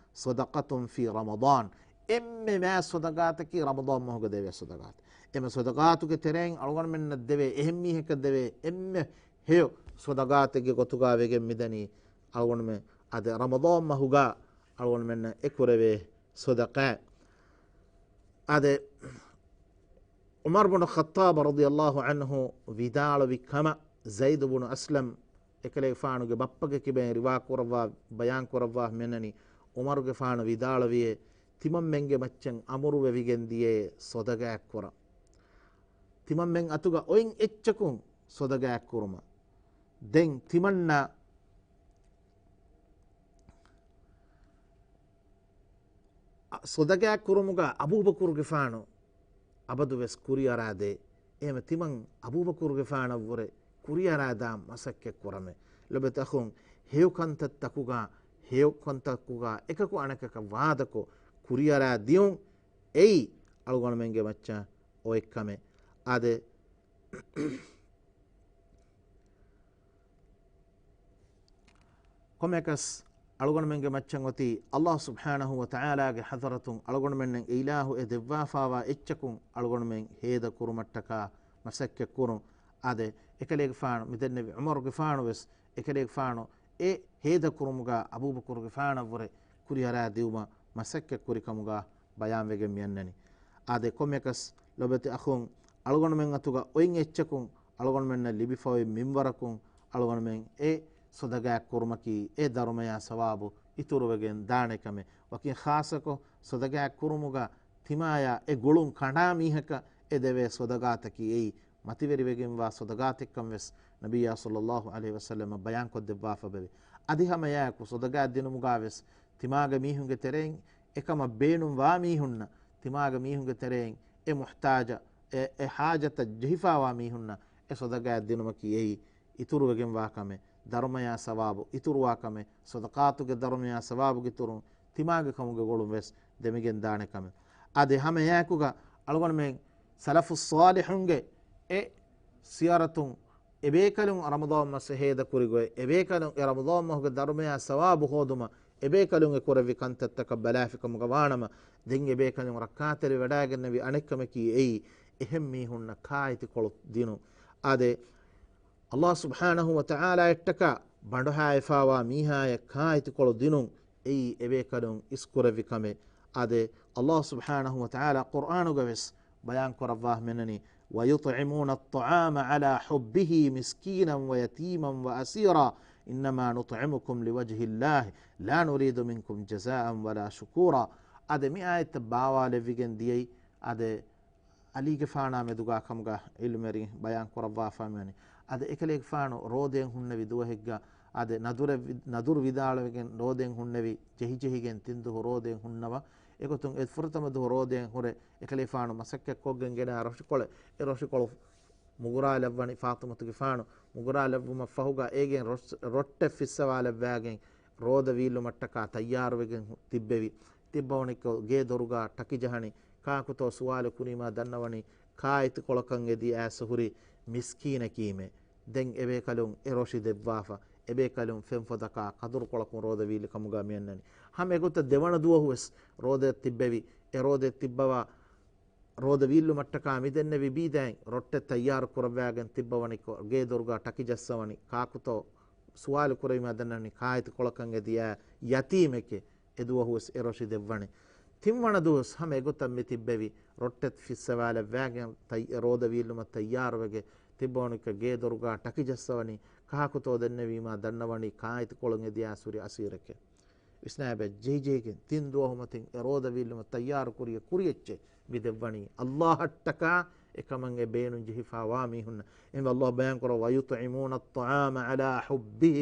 صدقة في رمضان. އެންމެ މާތް ޞަދަޤާތަކީ ރަމަޟާން މަހުގަ ދެވޭ ޞަދަޤާތެއް. އެންމެ ޞަދަޤާތުގެ ތެރެއިން އަޅުގަނޑުމެންނަށް ދެވޭ އެހެން މީހަކަށް ދެވޭ އެންމެ ހެޔޮ ޞަދަޤާތެއްގެ ގޮތުގަ ވެގެން މިދަނީ އަޅުގަނޑުމެން އަދި ރަމަޟާން މަހުގަ އަޅުގަނޑުމެންނަށް އެ ކުރެވޭ ޞަދަޤާތް. އާދެ، ޢުމަރު ބުނު ޚައްޠާބު ރަޟިޔަﷲ ޢަންހު ވިދާޅުވި ކަމަށް ޒައިދު ބުނު އަސްލަމް އެކަލޭގެފާނުގެ ބައްޕަގެ ކިބައިން ރިވާ ކުރައްވާ، ބަޔާން ކުރައްވާ މިއަންނަނީ، ޢުމަރުގެފާނު ވިދާޅުވިއޭ، ތިމަންމެންގެ މައްޗަށް އަމުރުވެވިގެން ދިޔައޭ ޞަދަޤާތް ކުރަން. ތިމަންމެން އަތުގަ އޮތް އެއްޗަކުން ޞަދަޤާތް ކުރުމަށް. ދެން ތިމަންނަ ޞަދަޤާތް ކުރުމުގަ އަބޫބަކުރުގެފާނު އަބަދުވެސް ކުރިއަރާދޭ. އެހެން ތިމަން އަބޫބަކުރުގެފާނަށްވުރެ ކުރިއަރާދާން މަސައްކަތް ކުރަމޭ. ލޮބުވެތި އަޚުން، ހެޔޮ ކަންތައްތަކުގަ، ހެޔޮ ކަންތަކުގަ އެކަކު އަނެކަކަށް ވާދަކޮށް ކުރިއަރާ ދިޔުން އެއީ އަޅުގަނޑުމެންގެ މައްޗަށް އޮތް ކަމެއް. އާދެ، ކޮންމެއަކަސް އަޅުގަނޑުމެންގެ މައްޗަށް އޮތީ އަﷲ ސުބްޙާނަހޫ ވަތަޢާލާގެ ޙަޟްރަތުން އަޅުގަނޑުމެންނަށް އެ އިލާހު އެ ދެއްވާފާވާ އެއްޗަކުން އަޅުގަނޑުމެން ހޭދަ ކުރުމަށްޓަކާ މަސައްކަތް ކުރުން. އާދެ، އެކަލޭގެފާނު މިދެންނެވި ޢުމަރުގެފާނު ވެސް އެކަލޭގެފާނު އެ ހޭދަ ކުރުމުގަ އަބޫބަކުރުގެފާނަށްވުރެ ކުރިއަރާ ދިއުމަށް މަސައްކަތް ކުރި ކަމުގަ ބަޔާންވެގެން މިއަންނަނީ. އާދެ، ކޮންމެއަކަސް ލޮބުވެތި އަޚުން، އަޅުގަނޑުމެން އަތުގަ އޮތް އެއްޗަކުން އަޅުގަނޑުމެންނަށް ލިބިފައޮތް މިންވަރަކުން އަޅުގަނޑުމެން އެ ޞަދަޤާތް ކުރުމަކީ އެ ދަރުމަޔާ ސަވާބު އިތުރުވެގެން ދާނެ ކަމެއް. ވަކިން ޚާއްޞަކޮށް ޞަދަޤާތް ކުރުމުގަ ތިމާޔާ އެ ގުޅުން ކަނޑާ މީހަކަށް އެ ދެވޭ ޞަދަޤާތަކީ އެއީ މަތިވެރިވެގެންވާ ޞަދަޤާތެއްކަން ވެސް ނަބިއްޔާ ޞައްލައްލާހު ޢަލައިހި ވަސައްލަމަ ބަޔާންކޮށްދެއްވާފަ ބެވޭ. އަދި ހަމައެއާއެކު ޞަދަޤާތް ދިނުމުގަ ވެސް ތިމާގެ މީހުންގެ ތެރެއިން އެކަމަށް ބޭނުންވާ މީހުންނަށް، ތިމާގެ މީހުންގެ ތެރެއިން އެ މުޙްތާޖަށް، އެ، އެ ޙާޖަތަށް ޖެހިފާވާ މީހުންނަށް އެ ޞަދަޤާތް ދިނުމަކީ އެއީ އިތުރުވެގެންވާ ކަމެއް، ދަރުމަޔާ ސަވާބު އިތުރުވާ ކަމެއް، ޞަދަޤާތުގެ ދަރުމަޔާ ސަވާބުގެ އިތުރުން ތިމާގެ ކަމުގެ ގުޅުން ވެސް ދެމިގެން ދާނެ ކަމެއް. އާދެ، ހަމައެއާއެކުގަ އަޅުގަނޑުމެން ސަލަފުއް ޞާލިޙުންގެ އެ ސިޔަރަތުން އެބޭކަލުން ރަމަޟާން މަސް ހޭދަ ކުރިގޮތް، އެބޭކަލުން އެ ރަމަޟާން މަހުގެ ދަރުމަޔާ ސަވާބު ހޯދުމަށް އެބޭކަލުން އެ ކުރެއްވި ކަންތައްތަކަށް ބަލާފިކަމުގަ ވާނަމަ، ދެން އެބޭކަލުން ރައްކާތެރި ވަޑައިގެންނެވި އަނެއްކަމަކީ އެއީ، އެހެން މީހުންނަށް ކާއެތިކޮޅު ދިނުން. އާދެ، އަﷲ ސުބްޙާނަހޫ ވަތަޢާލާއަށްޓަކާ ބަނޑުހާއިފާވާ މީހާޔަށް ކާއެތިކޮޅު ދިނުން އެއީ އެބޭކަލުން އިސްކުރެއްވި ކަމެއް. އާދެ، އަﷲ ސުބްޙާނަހޫ ވަތަޢާލާ ޤުރްއާނުގަ ވެސް ބަޔާން ކުރައްވާ މިއަންނަނީ، وَيُطْعِمُونَ الطَّعَامَ عَلَى حُبِّهِ مِسْكِينًا وَيَتِيمًا وَأَسِيرًا إِنَّمَا نُطْعِمُكُمْ لِوَجْهِ اللَّهِ لَا نُرِيدُ مِنْكُمْ جَزَاءً وَلَا شُكُورًا. އާދެ، މި އާޔަތްތައް ބާވާލެއްވިގެން ދިޔައީ، އާދެ، ޢަލީގެފާނާ މެދުގާ ކަމުގަ ޢިލްމުވެރިން ބަޔާން ކުރައްވާފާ މިވަނީ. އަދި އެކަލޭގެފާނު ރޯދައެއް ހުންނެވި ދުވަހެއްގަ، އަދި ނަދުރެއް ވި-، ނަދުރު ވިދާޅުވެގެން ރޯދައެއް ހުންނެވި، ޖެހިޖެހިގެން ތިން ދުހު ރޯދައެއް ހުންނަވަ. އެގޮތުން އެ ފުރަތަމަ ދުހު ރޯދައެއް ހުރެ، އެކަލޭފާނު މަސައްކަތްކޮށްގެން ގެނައި ރޮށިކޮޅެއް، އެ ރޮށިކޮޅު މުގުރާލައްވަނީ ފާޠިމަތުގެފާނު، މުގުރާލެއްވުމަށް ފަހުގަ އޭގެން ރޮށް-، ރޮއްޓެއް ފިއްސަވާލައްވާގެން ރޯދަ ވީއްލުމަށްޓަކާ ތައްޔާރުވެގެން ހު-، ތިއްބެވި. ތިއްބަވަނިކޮށް ގޭ ދޮރުގަ ޓަކި ޖަހަނީ، ކާކުތޯ ސުވާލު ކުރީމާ ދަންނަވަނީ، ކާއެތިކޮޅަކަށް އެދި އައިސް ހުރި މިސްކީނަކީމޭ. ދެން އެބޭކަލުން އެ ރޮށި ދެއްވާފަ، އެބޭކަލުން ފެންފޮދަކާ ކަދުރުކޮޅަކުން ރޯދަ ވީއްލި ކަމުގަ މިއަންނަނީ. ހަމަ އެގޮތަށް ދެވަނަ ދުވަހުވެސް ރޯދައަށް ތިއްބެވި. އެ ރޯދައަށް ތިއްބަވާ ރޯދަ ވީއްލުމަށްޓަކާ މިދެންނެވި ބީދައިން ރޮއްޓެއް ތައްޔާރު ކުރައްވާގެން ތިއްބަވަނިކޮށް، ގޭ ދޮރުގަ ޓަކި ޖައްސަވަނީ، ކާކުތޯ ސުވާލު ކުރެވީމާ ދަންނަވަނީ، ކާއެތި ކޮޅަކަށް އެދި އައި ޔަތީމެކޭ. އެ ދުވަހުވެސް އެ ރޮށި ދެއްވަނީ. ތިންވަނަ ދުވަސް ހަމަ އެގޮތަށް މި ތިއްބެވި. ރޮއްޓެއް ފިއްސަވާލައްވާގެން ތައް-، ރޯދަ ވީއްލުމަށް ތައްޔާރުވެގެން ތިއްބަވަނިކޮށް، ގޭ ދޮރުގަ ޓަކި ޖައްސަވަނީ، ކާކުތޯ ދެންނެވީމާ ދަންނަވަނީ، ކާއެތި ކޮޅުން އެދި އައިސް ހުރި އަސީރެކޭ. ވިސްނާބަ ޖެހިޖެހިގެން ތިން ދުވަހުމަތިން އެ ރޯދަ ވީއްލުމަށް ތައްޔާރު ކުރި އެ ކުރިއެއްޗެއް މި ދެއްވަނީ އަﷲއަށްޓަކާ އެކަމަށް އެ ބޭނުން ޖެހިފާވާ މީހުންނަށް. އެހެންވެ އަﷲ ބަޔާން ކުރައްވަ، وَيُطْعِمُونَ الطَّعَامَ عَلَى حُبِّهِ.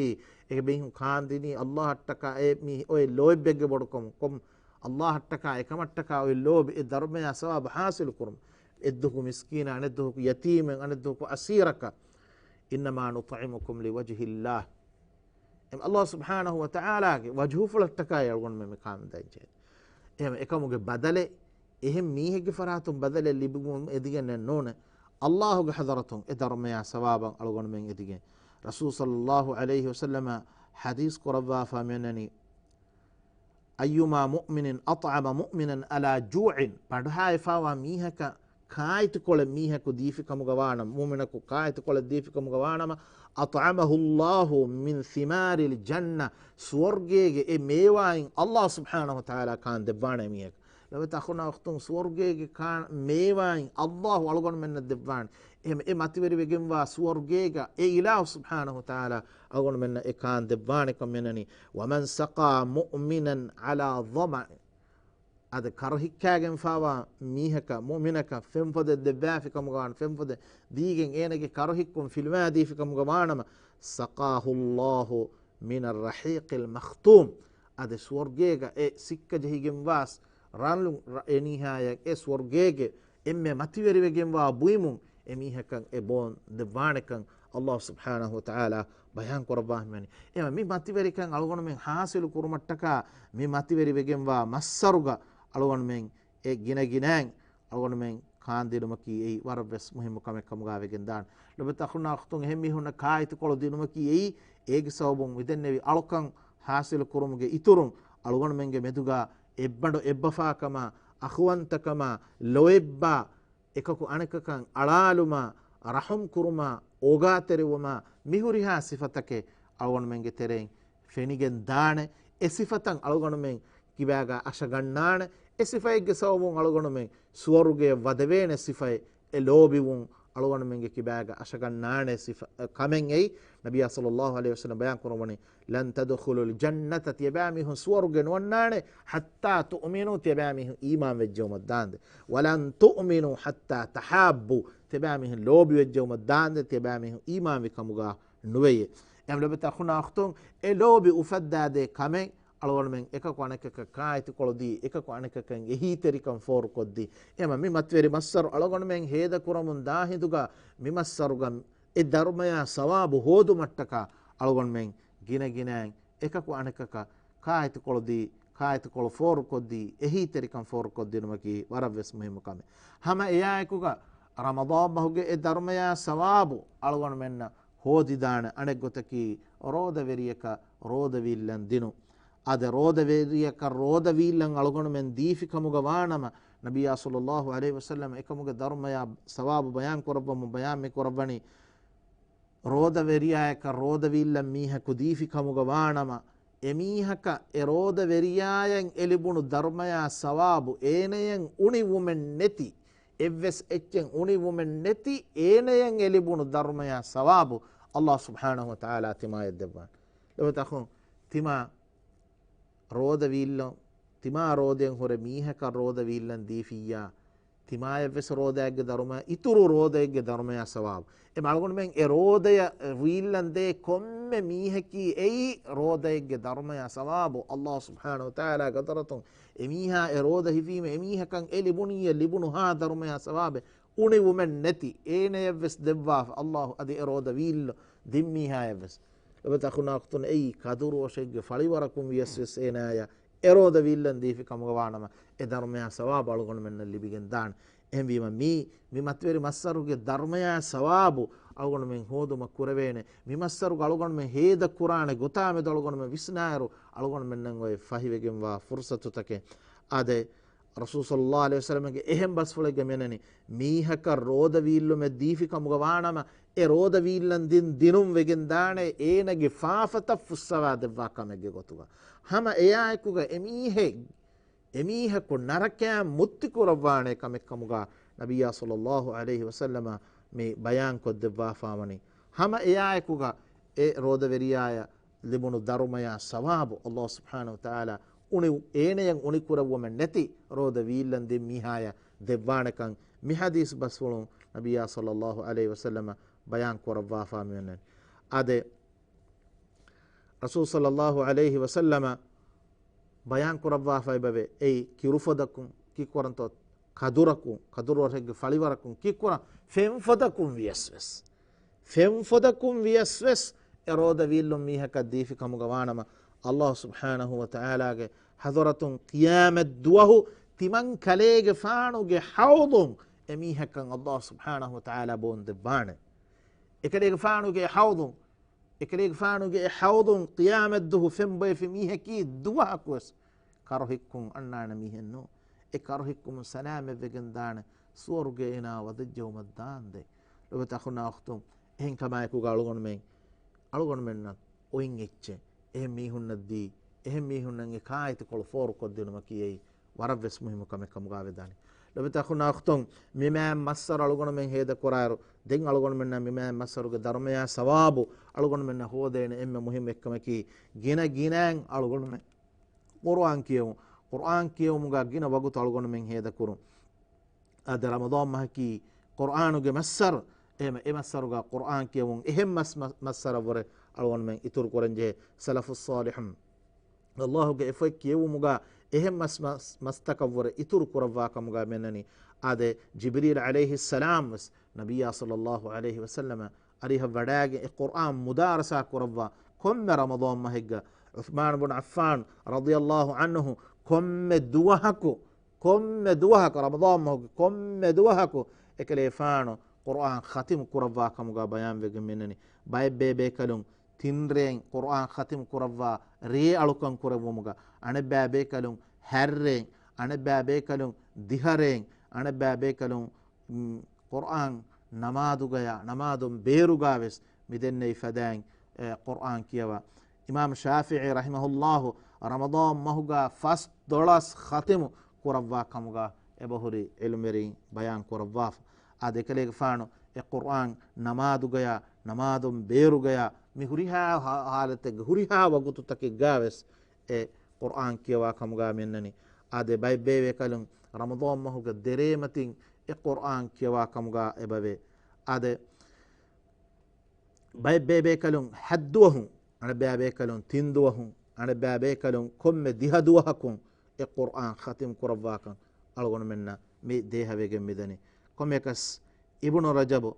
އެ މީހުން ކާންދިނީ އަﷲއަށްޓަކާ އެ މީ އޮތް ލޯތްބެއްގެ ބޮޑުކަމުން. ކޮން އަﷲއަށްޓަކާ އެކަމަށްޓަކާ އޮތް ލޯބި އެ ދަރުމަޔާ ސަވާބު ޙާޞިލު ކުރުމަށް. އެއްދުވަހަކު މިސްކީނާ، އަނެއްދުވަހަކު ޔަތީމެއް، އަނެއްދުވަހަކު އަސީރަކަށް. إِنَّمَا نُطْعِمُكُمْ لِوَجْهِ اللَّهِ. އެ އަﷲ ސުބްޙާނަހޫ ވަތަޢާލާގެ ވަޖްހުފުޅަށްޓަކާއި އަޅުގަނޑުމެން މި ކާންދަންޖެހޭ. އެހެން އެކަމުގެ ބަދަލެއް އެހެން މީހެއްގެ ފަރާތުން ބަދަލެއް ލިބުމުން އެދިގެންނެއް ނޫނޭ. އަﷲގެ ޙަޟްރަތުން އެ ދަރުމަޔާ ސަވާބަށް އަޅުގަނޑުމެން އެދިގެން. ރަސޫލު ޞައްލައްލާހު ޢަލައިހި ވަސައްލަމަ ޙަދީޘް ކުރައްވާފަ މިއަންނަނީ، أَيُّمَا مُؤْمِنٍ أَطْعَمَ مُؤْمِنًا عَلَى جُوعٍ، ބަނޑުހާއިފާވާ މީހަކަށް ކާއެތިކޮޅެއް މީހަކު ދީފިކަމުގަ ވާނަމަ، މުއުމިނަކު ކާއެތިކޮޅެއް ދީފިކަމުގަ ވާނަމަ، أطعمه الله من ثمار الجنة، ސުވަރުގޭގެ އެ މޭވާއިން ﷲ ސުބްޙާނަހު ވަތަޢާލާ ކާން ދެއްވާނެ މީހަކަށް. ލޮބުވެތި އަޚުންނާ އުޚްތުން، ސުވަރުގޭގެ ކާ-، މޭވާއިން ﷲ އަޅުގަނޑުމެންނަށް ދެއްވާނެ. އެހެން އެ މަތިވެރިވެގެންވާ ސުވަރުގޭގަ އެ އިލާހު ސުބްޙާނަހު ވަތަޢާލާ އަޅުގަނޑުމެންނަށް އެ ކާން ދެއްވާނެކަން މިނަނީ. ومن سقى مؤمنا على ظمأ، އަދި ކަރުހިއްކާގެންފާވާ މީހަކަށް، މުއުމިނަކަށް ފެންފޮދެއް ދެއްވާފިކަމުގަ ވާނަ، ފެންފޮދެއް ދީގެން އޭނަގެ ކަރުހިއްކުން ފިލުވާދީފިކަމުގަ ވާނަމަ، سقاه الله من الرحيق المختوم، އަދި ސުވަރުގޭގަ އެ ސިއްކަ ޖެހިގެންވާސް ރަން އެނީހާޔަށް އެ ސުވަރުގޭގެ އެންމެ މަތިވެރިވެގެންވާ ބުއިމުން އެމީހަކަށް އެ ބޯން ދެއްވާނެކަން ﷲ ސުބްޙާނަހު ވަތަޢާލާ ބަޔާން ކުރައްވާ ހިމެނި. އެމަ މި މަތިވެރިކަން އަޅުގަނޑުމެން ޙާޞިލު ކުރުމަށްޓަކާ މި މަތިވެރިވެގެންވާ މައްސަރުގަ އަޅުގަނޑުމެން އެ ގިނަ ގިނައިން އަޅުގަނޑުމެން ކާންދިނުމަކީ އެއީ ވަރަށްވެސް މުހިއްމު ކަމެއް ކަމުގަ ވެގެންދާނެ. ލޮބުވެތި އަޚުންނާ އުޚްތުން، އެހެން މީހުންނަށް ކާއެތިކޮޅު ދިނުމަކީ އެއީ އޭގެ ސަބަބުން މިދެންނެވި އަޅުކަން ޙާޞިލު ކުރުމުގެ އިތުރުން އަޅުގަނޑުމެންގެ މެދުގަ އެއްބަނޑު އެއްބަފާކަމާ، އަޚުވަންތަކަމާ، ލޯތްބާ، އެކަކު އަނެކަކަށް އަޅާލުމާ، ރަޙުމް ކުރުމާ، އޯގާތެރިވުމާ، މިހުރިހާ ސިފަތަކެއް އަޅުގަނޑުމެންގެ ތެރެއިން ފެނިގެން ދާނެ. އެ ސިފަތައް އަޅުގަނޑުމެން ކިބާގަ އަށަގަންނާނެ. އެ ސިފައެއްގެ ސަބަބުން އަޅުގަނޑުމެން ސުވަރުގެ ވަދެވޭނެ ސިފައެއް، އެ ލޯބިވުން އަޅުގަނޑުމެންގެ ކިބާގަ އަށަގަންނާނެ ސިފަ، ކަމެއް އެއީ. ނަބިއްޔާ ޞައްލައްލާހު ޢަލައިހި ވަސައްލަމް ބަޔާން ކުރައްވަނީ، لن تدخلوا الجنة، ތިޔަބައިމީހުން ސުވަރުގެ ނުވަންނާނެ، حتى تؤمنوا، ތިޔަބައިމީހުން އީމާން ވެއްޖެއުމަށް ދާންދެ، ولن تؤمنوا حتى تحابوا، ތިޔަބައިމީހުން ލޯބި ވެއްޖެއުމަށް ދާންދެ، ތިޔަބައިމީހުން އީމާން ވި ކަމުގަ ނުވެޔޭ. އެހެން ލޮބުވެތި އަޚުންނާ އުޚްތުން، އެ ލޯބި އުފައްދާދޭ ކަމެއް އަޅުގަނޑުމެން އެކަކު އަނެކަކަށް ކާއެތިކޮޅު ދީ، އެކަކު އަނެކަކަށް އެހީތެރިކަން ފޯރުކޮށްދީ. އެމަ މި މަތިވެރި މައްސަރު އަޅުގަނޑުމެން ހޭދަކުރަމުން ދާ ހިނދުގަ މި މައްސަރުގަ އެ ދަރުމަޔާ ސަވާބު ހޯދުމަށްޓަކާ އަޅުގަނޑުމެން ގިނަ ގިނައިން އެކަކު އަނެކަކަށް ކާއެތިކޮޅު ދީ، ކާއެތިކޮޅު ފޯރުކޮށްދީ، އެހީތެރިކަން ފޯރުކޮށްދިނުމަކީ ވަރަށްވެސް މުހިއްމު ކަމެއް. ހަމަ އެއާއެކުގަ ރަމަޟާން މަހުގެ އެ ދަރުމަޔާ ސަވާބު އަޅުގަނޑުމެންނަށް ހޯދިދާނެ އަނެއްގޮތަކީ، ރޯދަވެރިޔަކަށް ރޯދަ ވީއްލަން ދިނުން. އާދެ، ރޯދަވެރިޔަކަށް ރޯދަ ވީއްލަން އަޅުގަނޑުމެން ދީފި ކަމުގަ ވާނަމަ، ނަބިއްޔާ ޞައްލައްލާހު ޢަލައިހި ވަސައްލަމަ އެކަމުގެ ދަރުމަޔާ ސަވާބު ބަޔާން ކުރައްވަމުން ބަޔާން މި ކުރައްވަނީ، ރޯދަވެރިޔާޔަކަށް ރޯދަ ވީއްލަން މީހަކު ދީފި ކަމުގަ ވާނަމަ، އެމީހަކަށް އެ ރޯދަވެރިޔާޔަށް އެ ލިބުނު ދަރުމަޔާ ސަވާބު، އޭނަޔަށް އުނިވުމެއް ނެތި، އެއްވެސް އެއްޗެއް އުނިވުމެއް ނެތި، އޭނަޔަށް އެ ލިބުނު ދަރުމަޔާ ސަވާބު އަލްލާހު ސުބްޙާނަހު ވަތަޢާލާ ތިމާޔަށް ދެއްވާނެ. ލޮބުވެތި އަޚުން، ތިމާ ރޯދަ ވީއްލަން، ތިމާ ރޯދައިން ހުރެ މީހަކަށް ރޯދަ ވީއްލަން ދީފިއްޔާ، ތިމާޔަށްވެސް ރޯދައެއްގެ ދަރުމަ، އިތުރު ރޯދައެއްގެ ދަރުމަޔާ ސަވާބު. އެ އަޅުގަނޑުމެން އެ ރޯދަޔަށް ވީއްލަން ދޭ ކޮންމެ މީހަކީ އެއީ ރޯދައެއްގެ ދަރުމަޔާ ސަވާބު އަލްލާހު ސުބްޙާނަހު ވަތަޢާލާގެ ޙަޟްރަތުން. އެމީހާ އެ ރޯދަ ހިފީމަ، އެމީހަކަށް އެ ލިބުނިއްޔެ ލިބުނުހާ ދަރުމަޔާ ސަވާބެއް އުނިވުމެއް ނެތި، އޭނަޔަށްވެސް ދެއްވާފަ އަލްލާހު އަދި އެ ރޯދަ ވީއްލު ދިން މީހާޔަށްވެސް. ލޮބުވެތި އަޚުންނާ އުޚްތުން، އެއީ ކަދުރުވަށެއްގެ ފަޅިވަރަކުން ވިޔަސްވެސް އޭނާޔަށް އެ ރޯދަ ވީއްލަން ދީފި ކަމުގަ ވާނަމަ، އެ ދަރުމަޔާ ސަވާބު އަޅުގަނޑުމެންނަށް ލިބިގެން ދާނެ. އެހެންވީމަ މީ، މި މަތިވެރި މައްސަރުގެ ދަރުމަޔާ ސަވާބު އަޅުގަނޑުމެން ހޯދުމަށް ކުރެވޭނެ. މި މައްސަރުގަ އަޅުގަނޑުމެން ހޭދަ ކުރާނެ ގޮތާ މެދު އަޅުގަނޑުމެން ވިސްނާއިރު، އަޅުގަނޑުމެންނަށް އޮތް ފަހިވެގެންވާ ފުރުސަތުތަކެއް. އާދެ، ރަސޫލު ޞައްލައްލާހު ޢަލައިހި ވަސައްލަމަގެ އެހެން ބަސްފުޅެއްގަ މިއަންނަނީ، މީހަކަށް ރޯދަ ވީއްލުމެއް ދީފި ކަމުގަ ވާނަމަ، އެ ރޯދަ ވީއްލަން ދިން ދިނުން ވެގެން ދާނެ، އޭނަގެ ފާފަތައް ފުއްސަވާ ދެއްވާ ކަމެއްގެ ގޮތުގަ. ހަމަ އެއާއެކުގަ އެމީހެއް، އެމީހަކު ނަރަކަޔަށް މުއްތި ކުރައްވާނެ ކަމެއް ކަމުގަ ނަބިއްޔާ ޞައްލައްލާހު ޢަލައިހި ވަސައްލަމަ މި ބަޔާން ކޮށްދެއްވާފާވަނީ. ހަމަ އެއާއެކުގަ އެ ރޯދަވެރިޔާޔަށް ލިބުނު ދަރުމަޔާ ސަވާބު އަލްލާހު ސުބްޙާނަހު ވަތަޢާލާ އުނި، އޭނަޔަށް އުނިކުރެއްވުމެއް ނެތި ރޯދަ ވީއްލަން ދިން މީހާޔަށް ދެއްވާނެކަން މި ޙަދީޘް ބަސްފުޅުން ނަބިއްޔާ ޞައްލައްލާހު ޢަލައިހި ވަސައްލަމަ ބަޔާން ކުރައްވާފާ މިއޮންނަނީ. އާދެ، ރަސޫލު ޞައްލައްލާހު ޢަލައިހި ވަސައްލަމަ ބަޔާން ކުރައްވާފައި ބަވޭ، އެއީ ކިރުފޮދަކުން ކީއްކުރަންތޯ؟ ކަދުރަކުން، ކަދުރުވަށެއްގެ ފަޅިވަރަކުން ކީއްކުރަން؟ ފެންފޮދަކުން ވިޔަސްވެސް، ފެންފޮދަކުން ވިޔަސްވެސް އެ ރޯދަ ވީއްލުން މީހަކަށް ދީފި ކަމުގަ ވާނަމަ، އަލްލާހު ސުބްޙާނަހު ވަތަޢާލާގެ ޙަޟްރަތުން ޤިޔާމަތް ދުވަހު ތިމަން ކަލޭގެފާނުގެ ޙައުޟުން އެމީހަކަށް އަލްލާހު ސުބްޙާނަހު ވަތަޢާލާ ބޯން ދެއްވާނެ. އެކަލޭގެފާނުގެ ޙައުޟުން، އެކަލޭގެފާނުގެ އެ ޙައުޟުން ޤިޔާމަތްދުވަހު ފެންބޮއެފި މީހަކީ ދުވަހަކުވެސް ކަރުހިއްކުން އަންނާނެ މީހެއް ނޫން. އެ ކަރުހިއްކުމުން ސަލާމަތްވެގެން ދާނެ، ސުވަރުގެ އޭނާ ވަދެއްޖެއުމަށް ދާންދެން. ލޮބުވެތި އަޚުންނާ އުޚްތުން، އެހެން ކަމާއެކުގަ އަޅުގަނޑުމެން، އަޅުގަނޑުމެންނަށް އޮތް އެއްޗެއް، އެހެން މީހުންނަށް ދީ، އެހެން މީހުންނަށް އެ ކާއެތިކޮޅު ފޯރުކޮށްދިނުމަކީ އެއީ ވަރަށްވެސް މުހިއްމު ކަމެއް ކަމުގަ ވެދާނެ. ލޮބުވެތި އަޚުންނާ އުޚްތުން، މި މާތް މައްސަރު އަޅުގަނޑުމެން ހޭދަކުރާއިރު، ދެން އަޅުގަނޑުމެންނަށް މި މާތް މައްސަރުގެ ދަރުމަޔާ ސަވާބު އަޅުގަނޑުމެންނަށް ހޯދޭނެ އެންމެ މުހިއްމު އެއްކަމަކީ، ގިނަ ގިނައިން އަޅުގަނޑުމެން ޤުރުއާން ކިޔެވުން، ޤުރުއާން ކިޔެވުމުގަ ގިނަ ވަގުތު އަޅުގަނޑުމެން ހޭދަކުރުން. އާދެ، ރަމަޟާން މަހަކީ ޤުރުއާނުގެ މައްސަރު. އެހެމަ އެ މައްސަރުގަ ޤުރުއާން ކިޔެވުން އެހެން މަސް-، މަ-، މައްސަރަށްވުރެ އަޅުގަނޑުމެން އިތުރު ކުރަންޖެހޭ. ސަލަފުއް ޞާލިޙުން، ﷲގެ އެފޮތް ކިޔެވުމުގަ އެހެން މަސް-، މަސް-، މަސްތަކަށްވުރެ އިތުރު ކުރައްވާ ކަމުގަ މިއަންނަނީ. އާދެ، ޖިބްރީލް ޢަލައިހިއްސަލާމް ވެސް ނަބިއްޔާ ޞައްލައްލާހު ޢަލައިހި ވަސައްލަމަ އަރިހަށް ވަޑައިގެން އެ ޤުރުއާން މުދާރަސާ ކުރައްވާ ކޮންމެ ރަމަޟާން މަހެއްގަ، ޢުޘްމާން ބުން ޢައްފާން ރަޟިޔައްލާހު ޢަންހު ކޮންމެ ދުވަހަކު، ކޮންމެ ދުވަހަކު، ރަމަޟާން މަހުގެ ކޮންމެ ދުވަހަކު އެކަލޭފާނު ޤުރުއާން ޚަތިމު ކުރައްވާ ކަމުގަ ބަޔާންވެގެން މިންނަނީ. ބައެއް ބޭބޭކަލުން ތިން ރޭން ޤުރުއާން ޚަތިމު ކުރައްވާ ރޭ އަޅުކަން ކުރެއްވުމުގަ، އަނެއްބައި ބޭކަލުން ހަތް ރޭން، އަނެއްބައި ބޭކަލުން ދިހަ ރޭން، އަނެއްބައި ބޭކަލުން، މް، ޤުރުއާން ނަމާދުގަޔާ، ނަމާދުން ބޭރުގަ ވެސް މި ދެންނެވި ފަދައިން، އެ، ޤުރުއާން ކިޔަވާ. އިމާމް ޝާފިޢީ ރަޙިމަހުﷲ ރަމަޟާން މަހުގަ ފަސްދޮޅަސް ޚަތިމު ކުރައްވާ ކަމުގަ އެބަހުރި ޢިލްމުވެރިން ބަޔާން ކުރައްވާފަ. އާދެ، އެކަލޭގެފާނު އެ ޤުރުއާން ނަމާދުގަޔާ، ނަމާދުން ބޭރުގަޔާ، މި ހުރިހާ ހާ-، ހާލަތެއްގަ، ހުރިހާ ވަގުތުތަކެއްގަ ވެސް އެ ޤުރުއާން ކިޔަވާ ކަމުގަ މިއަންނަނީ. އާދެ، ބައެއް ބޭބޭކަލުން ރަމަޟާން މަހުގެ ދެރޭ މަތިން އެ ޤުރުއާން ކިޔަވާ ކަމުގަ އެބަވޭ. އާދެ، ބައެއް ބޭބޭކަލުން ހަތްދުވަހުން، އަނެއްބައި ބޭކަލުން ތިން ދުވަހުން، އަނެއްބައި ބޭކަލުން ކޮންމެ ދިހަ ދުވަހަކުން އެ ޤުރުއާން ޚަތިމް ކުރައްވާކަން އަޅުގަނޑުމެންނަށް މި ދޭހަވެގެން މިދަނީ. ކޮންމެއަކަސް އިބްނު ރަޖަބު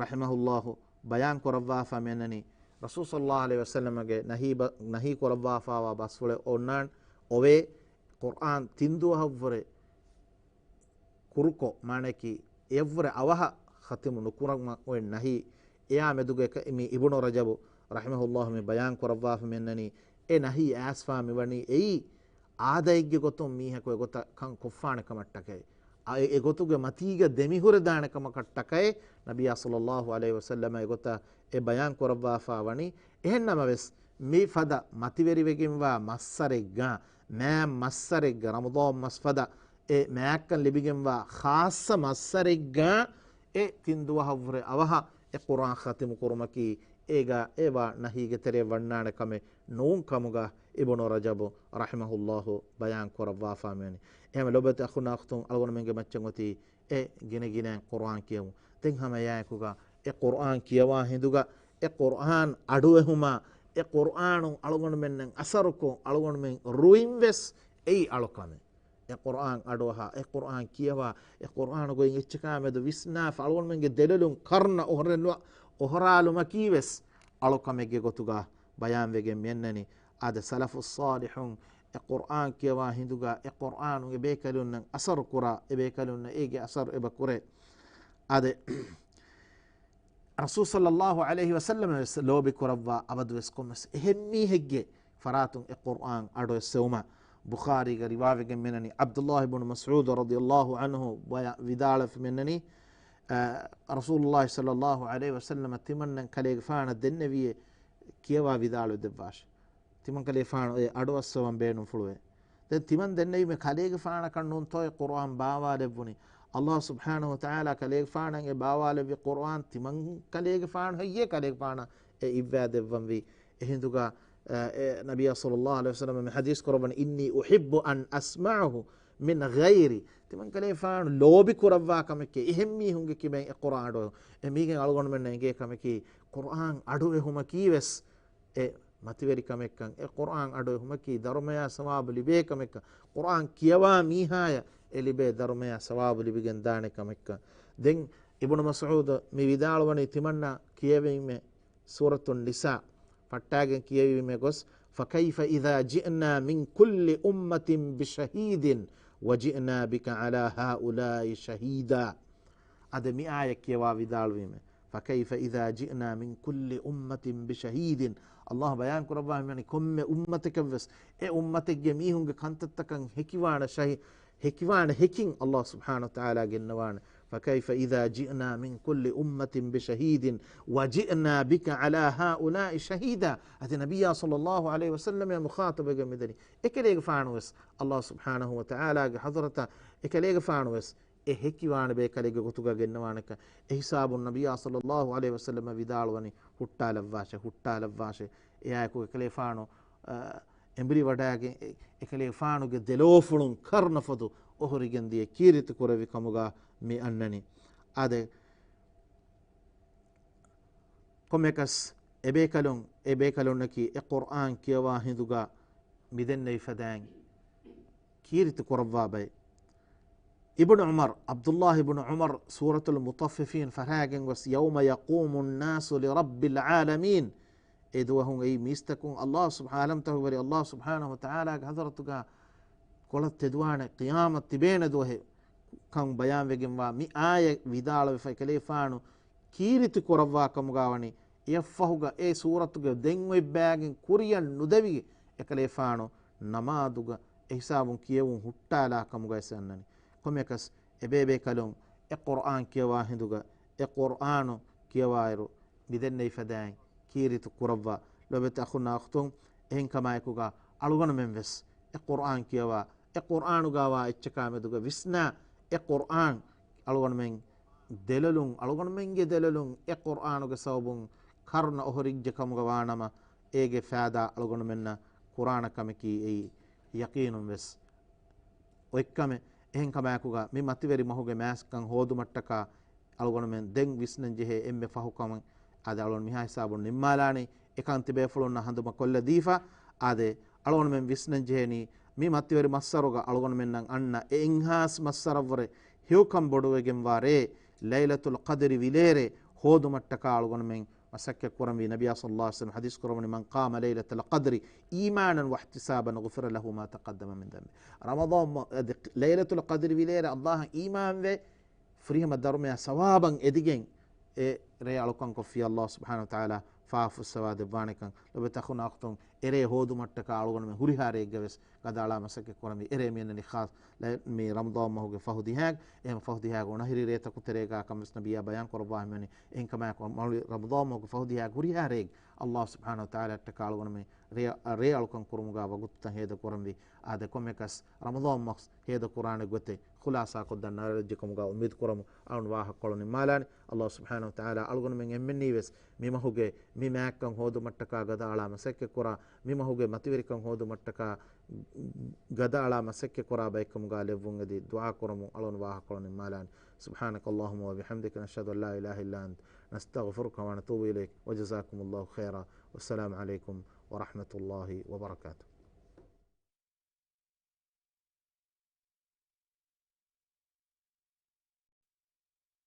ރަޙިމަހުﷲ ބަޔާން ކުރައްވާފަ މިއަންނަނީ، ރަސޫލު ޞައްލައްލާހު ޢަލައިހި ވަސައްލަމަގެ ނަހީ ބަ-، ނަހީ ކުރައްވާފަވާ ބަސްފުޅެއް އޮންނާން އޮވޭ، ޤުރުއާން ތިން ދުވަހަށްވުރެ ކުރުކޮށް، މާނައަކީ، އެއަށްވުރެ އަވަހަށް ޚަތިމު ނުކުރަމަށް އޮތް ނަހީ. އެއާ މެދުގައި ކަ-، މި އިބްނު ރަޖަބު ރަޙިމަހުﷲ މި ބަޔާން ކުރައްވާފަ މިއަންނަނީ، އެ ނަހީ އައިސްފާ މިވަނީ އެއީ، އާދައެއްގެ ގޮތުން މީހަކު އެގޮތަށް ކަން ކޮށްފާނެ ކަމަށްޓަކައި، އަ-، އެ-، އެގޮތުގެ މަތީގަ ދެމިހުރެދާނެ ކަމަކަށްޓަކައި، ނަބިއްޔާ ޞައްލައްލާހު ޢަލައިހި ވަސައްލަމަ އެގޮތަށް އެ ބަޔާން ކުރައްވާފާ ވަނީ. އެހެންނަމަވެސް، މި ފަދަ މަތިވެރިވެގެންވާ މައްސަރެއްގަ، މާ މައްސަރެއްގަ، ރަމަޟާން މަސް ފަދަ އެ މާއްކަން ލިބިގެންވާ ޚާއްޞަ މައްސަރެއްގަ އެ ތިން ދުވަހަށްވުރެ އަވަހަށް އެ ޤުރުއާން ޚަތިމު ކުރުމަކީ، އޭގަ އެވާ ނަހީގެ ތެރެއަށް ވަންނާނެ ކަމެއް ނޫން ކަމުގަ އިބްނު ރަޖަބު ރަޙިމަހުﷲ ބަޔާން ކުރައްވާފާ މިވަނީ. އެހެން ލޮބުވެތި އަޚުންނާ އުޚްތުން، އަޅުގަނޑުމެންގެ މައްޗަށް އޮތީ އެ ގިނަގިނައިން ޤުރުއާން ކިޔެވުން. ދެން ހަމަ އެއާއެކުގަ އެ ޤުރުއާން ކިޔަވާ ހިނދުގަ އެ ޤުރުއާން އަޑުއެހުމާ، އެ ޤުރުއާނުން އަޅުގަނޑުމެންނަށް އަސަރުކޮށް، އަޅުގަނޑުމެން ރުއިން ވެސް އެއީ އަޅުކަމެއް. އެ ޤުރުއާން އަޑުއަހާ، އެ ޤުރުއާން ކިޔަވާ، އެ ޤުރުއާނު ގޮތް އެއްޗަކާ މެދު ވިސްނާފަ، އަޅުގަނޑުމެންގެ ދެލޮލުން ކަރުނަ އޮހޮރެލު-، އޮހޮރާލުމަކީ ވެސް އަޅުކަމެއްގެ ގޮތުގަ ބަޔާންވެގެން މިއަންނަނީ. އާދެ، ސަލަފުއް ޞާލިޙުން އެ ޤުރުއާން ކިޔަވާ ހިނދުގަ އެ ޤުރުއާނު އެ ބޭކަލުންނަށް އަސަރު ކުރާ، އެ ބޭކަލުންނަށް އޭގެ އަސަރު އެބަ ކުރޭ. އާދެ، ރަސޫލު ޞައްލައްލާހު ޢަލައިހި ވަސައްލަމަ ވެސް ލޯބި ކުރައްވާ އަބަދުވެސް ކޮންމެސް އެހެން މީހެއްގެ ފަރާތުން އެ ޤުރުއާން އަޑު އެއްސެވުމަށް. ބުޚާރީގަ ރިވާވެގެން މިނަނީ، ޢަބްދުﷲ ބުނު މަސްޢޫދު ރަޟިޔަﷲ ޢަންހު ބަޔާ-، ވިދާޅުވެފަ މިނަނީ، އަ، ރަސޫލުﷲ ޞައްލައްލާހު ޢަލައިހި ވަސައްލަމަ ތިމަންނަން ކަލޭގެފާނަށް ދެންނެވިއޭ ކިޔަވާ ވިދާޅުވެ ދެއްވާށި. ތިމަން ކަލޭފާނު އެ އަޑުއައްސަވަން ބޭނުންފުޅުވޭ. ދެން ތިމަން ދެންނެވީމެ ކަލޭގެފާނަކަށް ނޫންތޯ އެ ޤުރުއާން ބާވާލެއްވުނީ. ﷲ ސުބްޙާނަހޫ ވަތަޢާލާ ކަލޭގެފާނަށް އެ ބާވާލެއްވި ޤުރުއާން ތިމަން ކަލޭގެފާނު ހެއްޔޭ ކަލޭގެފާނަށް އެ އިއްވާ ދެއްވަންވީ. އެހިނދުގަ، އެ، ނަބިއްޔާ ޞައްލައްލާހު ޢަލައިހި ވަސައްލަމަ މި ޙަދީޘް ކުރައްވަނީ، "إني أحب أن أسمعه من غيري." ތިމަން ކަލޭފާނު ލޯބި ކުރައްވާ ކަމެކޭ އެހެން މީހުންގެ ކިބައިން އެ ޤުރުއާން އަޑު. އެ މީގެން އަޅުގަނޑުމެންނަށް އެނގޭ ކަމަކީ ޤުރުއާން އަޑު އެހުމަކީ ވެސް އެ މަތިވެރި ކަމެއްކަން، އެ ޤުރުއާން އަޑު އެހުމަކީ ދަރުމަޔާ ސަވާބު ލިބޭ ކަމެއްކަން، ޤުރުއާން ކިޔަވާ މީހާޔަށް އެ ލިބޭ ދަރުމަޔާ ސަވާބު ލިބިގެން ދާނެ ކަމެއްކަން. ދެން އިބްނު މަސްޢޫދު މި ވިދާޅުވަނީ ތިމަންނަ ކިޔެވީމެ ސޫރަތުން ނިސާ ފައްޓާގެން ކިޔެވީމެ ގޮސް، "فكيف إذا جئنا من كل أمة بشهيد وجئنا بك على هؤلاء شهيدا." އަދި މި އާޔަތް ކިޔަވާ ވިދާޅުވީމެ، "فكيف إذا جئنا من كل أمة بشهيد." ﷲ ބަޔާން ކުރައްވާ މިވަނީ ކޮންމެ އުއްމަތަކަށްވެސް އެ އުއްމަތެއްގެ މީހުންގެ ކަންތައްތަކަށް ހެކިވާނެ ޝަހި-، ހެކިވާނެ ހެކިން ﷲ ސުބްޙާނަހޫ ވަތަޢާލާ ގެންނަވާނެ. فكيف إذا جئنا من كل أمة بشهيد وجئنا بك على هؤلاء شهيدا. އަދި ނަބިއްޔާ ޞައްލައްލާހު ޢަލައިހި ވަސައްލަމައާ މުޚާޠަބުވެގެން މިދަނީ އެކަލޭގެފާނުވެސް ﷲ ސުބްޙާނަހޫ ވަތަޢާލާގެ ޙަޟްރަތަށް އެކަލޭގެފާނުވެސް އެ ހެކިވާނެ ބޭކަލެއްގެ ގޮތުގަ ގެންނަވާނެކަން. އެހިސާބުން ނަބިއްޔާ ޞައްލައްލާހު ޢަލައިހި ވަސައްލަމަ ވިދާޅުވަނީ ހުއްޓާލައްވާށޭ، ހުއްޓާލައްވާށޭ. އެއާއެކު އެކަލޭފާނު، އަ، އެނބުރިވަޑައިގެން އެ-، އެކަލޭފާނުގެ ދެލޯފުޅުން ކަރުނަފޮދު އޮހޮރިގެން ދިޔަ ކީރިތި ކުރެއްވި ކަމުގަ މި އަންނަނީ. އާދެ، ކޮންމެކަސް އެބޭކަލުން، އެބޭކަލުންނަކީ އެ ޤުރްއާން ކިޔަވާ ހިނދުގަ މިދެންނެވި ފަދައިން ކީރިތި ކުރައްވާ ބައެއް. އިބްނު ޢުމަރު، ޢަބްދުﷲ އިބްނު ޢުމަރު ސޫރަތުލް މުޠައްފިފީން ފަށާގެން ގޮސް، يوم يقوم الناس لرب العالمين، އެ ދުވަހު އެއީ މީސްތަކުން ﷲ ސުބްޙާ-، ޢާލަމްތަކުގެ ވެރި ﷲ ސުބްޙާނަހޫ ވަތަޢާލާގެ ޙަޟްރަތުގަ ކޮޅަށް ތެދުވާނެ ޤިޔާމަތް ތިބޭނެ ދުވަހެއް ކަން ބަޔާންވެގެންވާ މި އާޔަތް ވިދާޅުވެފަ އެކަލޭފާނު ކީރިތި ކުރައްވާ ކަމުގަ ވަނީ، އެއަށްފަހުގަ އެ ސޫރަތުގެ ދެން އޮތް ބައިގެން ކުރިއަށް ނުދެވި އެކަލޭފާނު ނަމާދުގަ އެހިސާބުން ކިޔެވުން ހުއްޓާލާ ކަމުގައި އަންނަނީ. ކޮންމެއަކަސް އެބޭބޭކަލުން އެ ޤުރްއާން ކިޔަވާ ހިނދުގަ އެ ޤުރްއާނު ކިޔަވާއިރު މިދެންނެވި ފަދައިން ކީރިތި ކުރައްވާ. ލޯބިވެތި އަޚުންނާ އުޚްތުން، އެހެންކަމާއެކުގަ އަޅުގަނޑުމެން ވެސް އެ ޤުރްއާން ކިޔަވާ، އެ ޤުރްއާނުގަވާ އެއްޗަކާ މެދުގަ ވިސްނާ، އެ ޤުރްއާން އަޅުގަނޑުމެން ދެލޮލުން، އަޅުގަނޑުމެންގެ ދެލޮލުން އެ ޤުރްއާނުގެ ސަބަބުން ކަރުނަ އޮހޮރިއްޖެ ކަމުގަ ވާނަމަ، އޭގެ ފައިދާ އަޅުގަނޑުމެންނަށް ކުރާނެ ކަމަކީ އެއީ ޔަޤީނުން ވެސް އޮތްކަމެއް. އެހެންކަމާއެކުގަ މި މަތިވެރި މަހުގެ މާސްކަން ހޯދުމަށްޓަކާ އަޅުގަނޑުމެން ދެން ވިސްނަން ޖެހޭ އެންމެ ފަހު ކަމެއް އާދެ އަޅުގަނޑު މިހާ ހިސާބުން ނިންމާލާނީ. އެކަން ތިބޭފުޅުންނަށް ހަނދުމަކޮށްލަދީފަ، އާދެ، އަޅުގަނޑުމެން ވިސްނަން ޖެހެނީ، މި މަތިވެރި މައްސަރުގަ އަޅުގަނޑުމެންނަށް އަންނަ އެއްހާސް މައްސަރަށްވުރެ ހެޔޮކަން ބޮޑުވެގެންވާ ރޭ، ލައިލަތުލް ޤަދްރި ވިލޭރޭ ހޯދުމަށްޓަކާ އަޅުގަނޑުމެން މަސައްކަތް ކުރަންވީ. ނަބިއްޔާ ޞައްލައްލާހު ޢަލައިހި ވަސައްލަމަ ޙަދީޘް ކުރައްވަނީ، من قام ليلة القدر إيمانا واحتسابا غفر له ما تقدم من ذنبه. ރަމަޟާން މަ-، އަދި ލައިލަތުލް ޤަދްރި ވިލޭރޭ ﷲ އަށް އީމާންވެ، ފުރިހަމަ ދަރުމަޔާ ސަވާބަށް އެދިގެން އެ ރޭ އަޅުކަން ކޮށްފި ﷲ ސުބްޙާނަހޫ ވަތަޢާލާ ފާފަ ފުއްސަވާ ދެއްވާނެކަން. ލޯބިވެތި އަޚުންނާ އުޚްތުން، އެރޭ ހޯދުމަށްޓަކާ އަޅުގަނޑުމެން ހުރިހާ ރެއެއްގަ ވެސް ގަދައަޅާ މަސައްކަތް ކުރަންވީ. އެރޭ މިއަންނަނީ ޚާއްޞަ ލަ-، މި ރަމަޟާން މަހުގެ ފަހު ދިހައިގެ، އެހެން ފަހު ދިހައިގެ އޮނަހިރި ރޭތަކު ތެރޭގަ ކަން ވެސް ނަބިއްޔާ ބަޔާން ކުރައްވާ ހިމެނި. އެހެންކަމާއެކު މައުލި-، ރަމަޟާން މަހުގެ ފަހު ދިހައިގެ ހުރިހާ ރެއެއް ﷲ ސުބްޙާނަހޫ ވަތަޢާލާއަށްޓަކާ އަޅުގަނޑުމެން ރޭ، ރޭ އަޅުކަން ކުރުމުގަ ވަގުތުތައް ހޭދަ ކުރަންވީ. އާދެ، ކޮންމެކަސް ރަމަޟާން މަހު ހޭދަ ކުރާނެ ގޮތެއް ޚުލާޞާކޮށްދާން ނަރައްޖެ ކަމުގަ އުއްމީދު ކުރަމު. އަޅުން ވާހަކަކޮޅު ނިންމާލާނެ. ﷲ ސުބްޙާނަހޫ ވަތަޢާލާ އަޅުގަނޑުމެން އެންމެންނީ ވެސް މި މަހުގެ މި މާތްކަން ހޯދުމަށްޓަކާ ގަދައަޅާ މަސައްކަތް ކުރާ، މި މަހުގެ މަތިވެރިކަން ހޯދުމަށްޓަކާ ގަދައަޅާ މަސައްކަތް ކުރާ ބައެއްކަމުގަ ލެއްވުން އެދި ދުޢާ ކުރަމު. އަޅުން ވާހަކަކޮޅު ނިންމާލާނެ. سبحانك اللهم وبحمدك، نشهد أن لا إله إلا أنت، نستغفرك ونتوب إليك، وجزاكم الله خيرا، والسلام عليكم ورحمة الله وبركاته.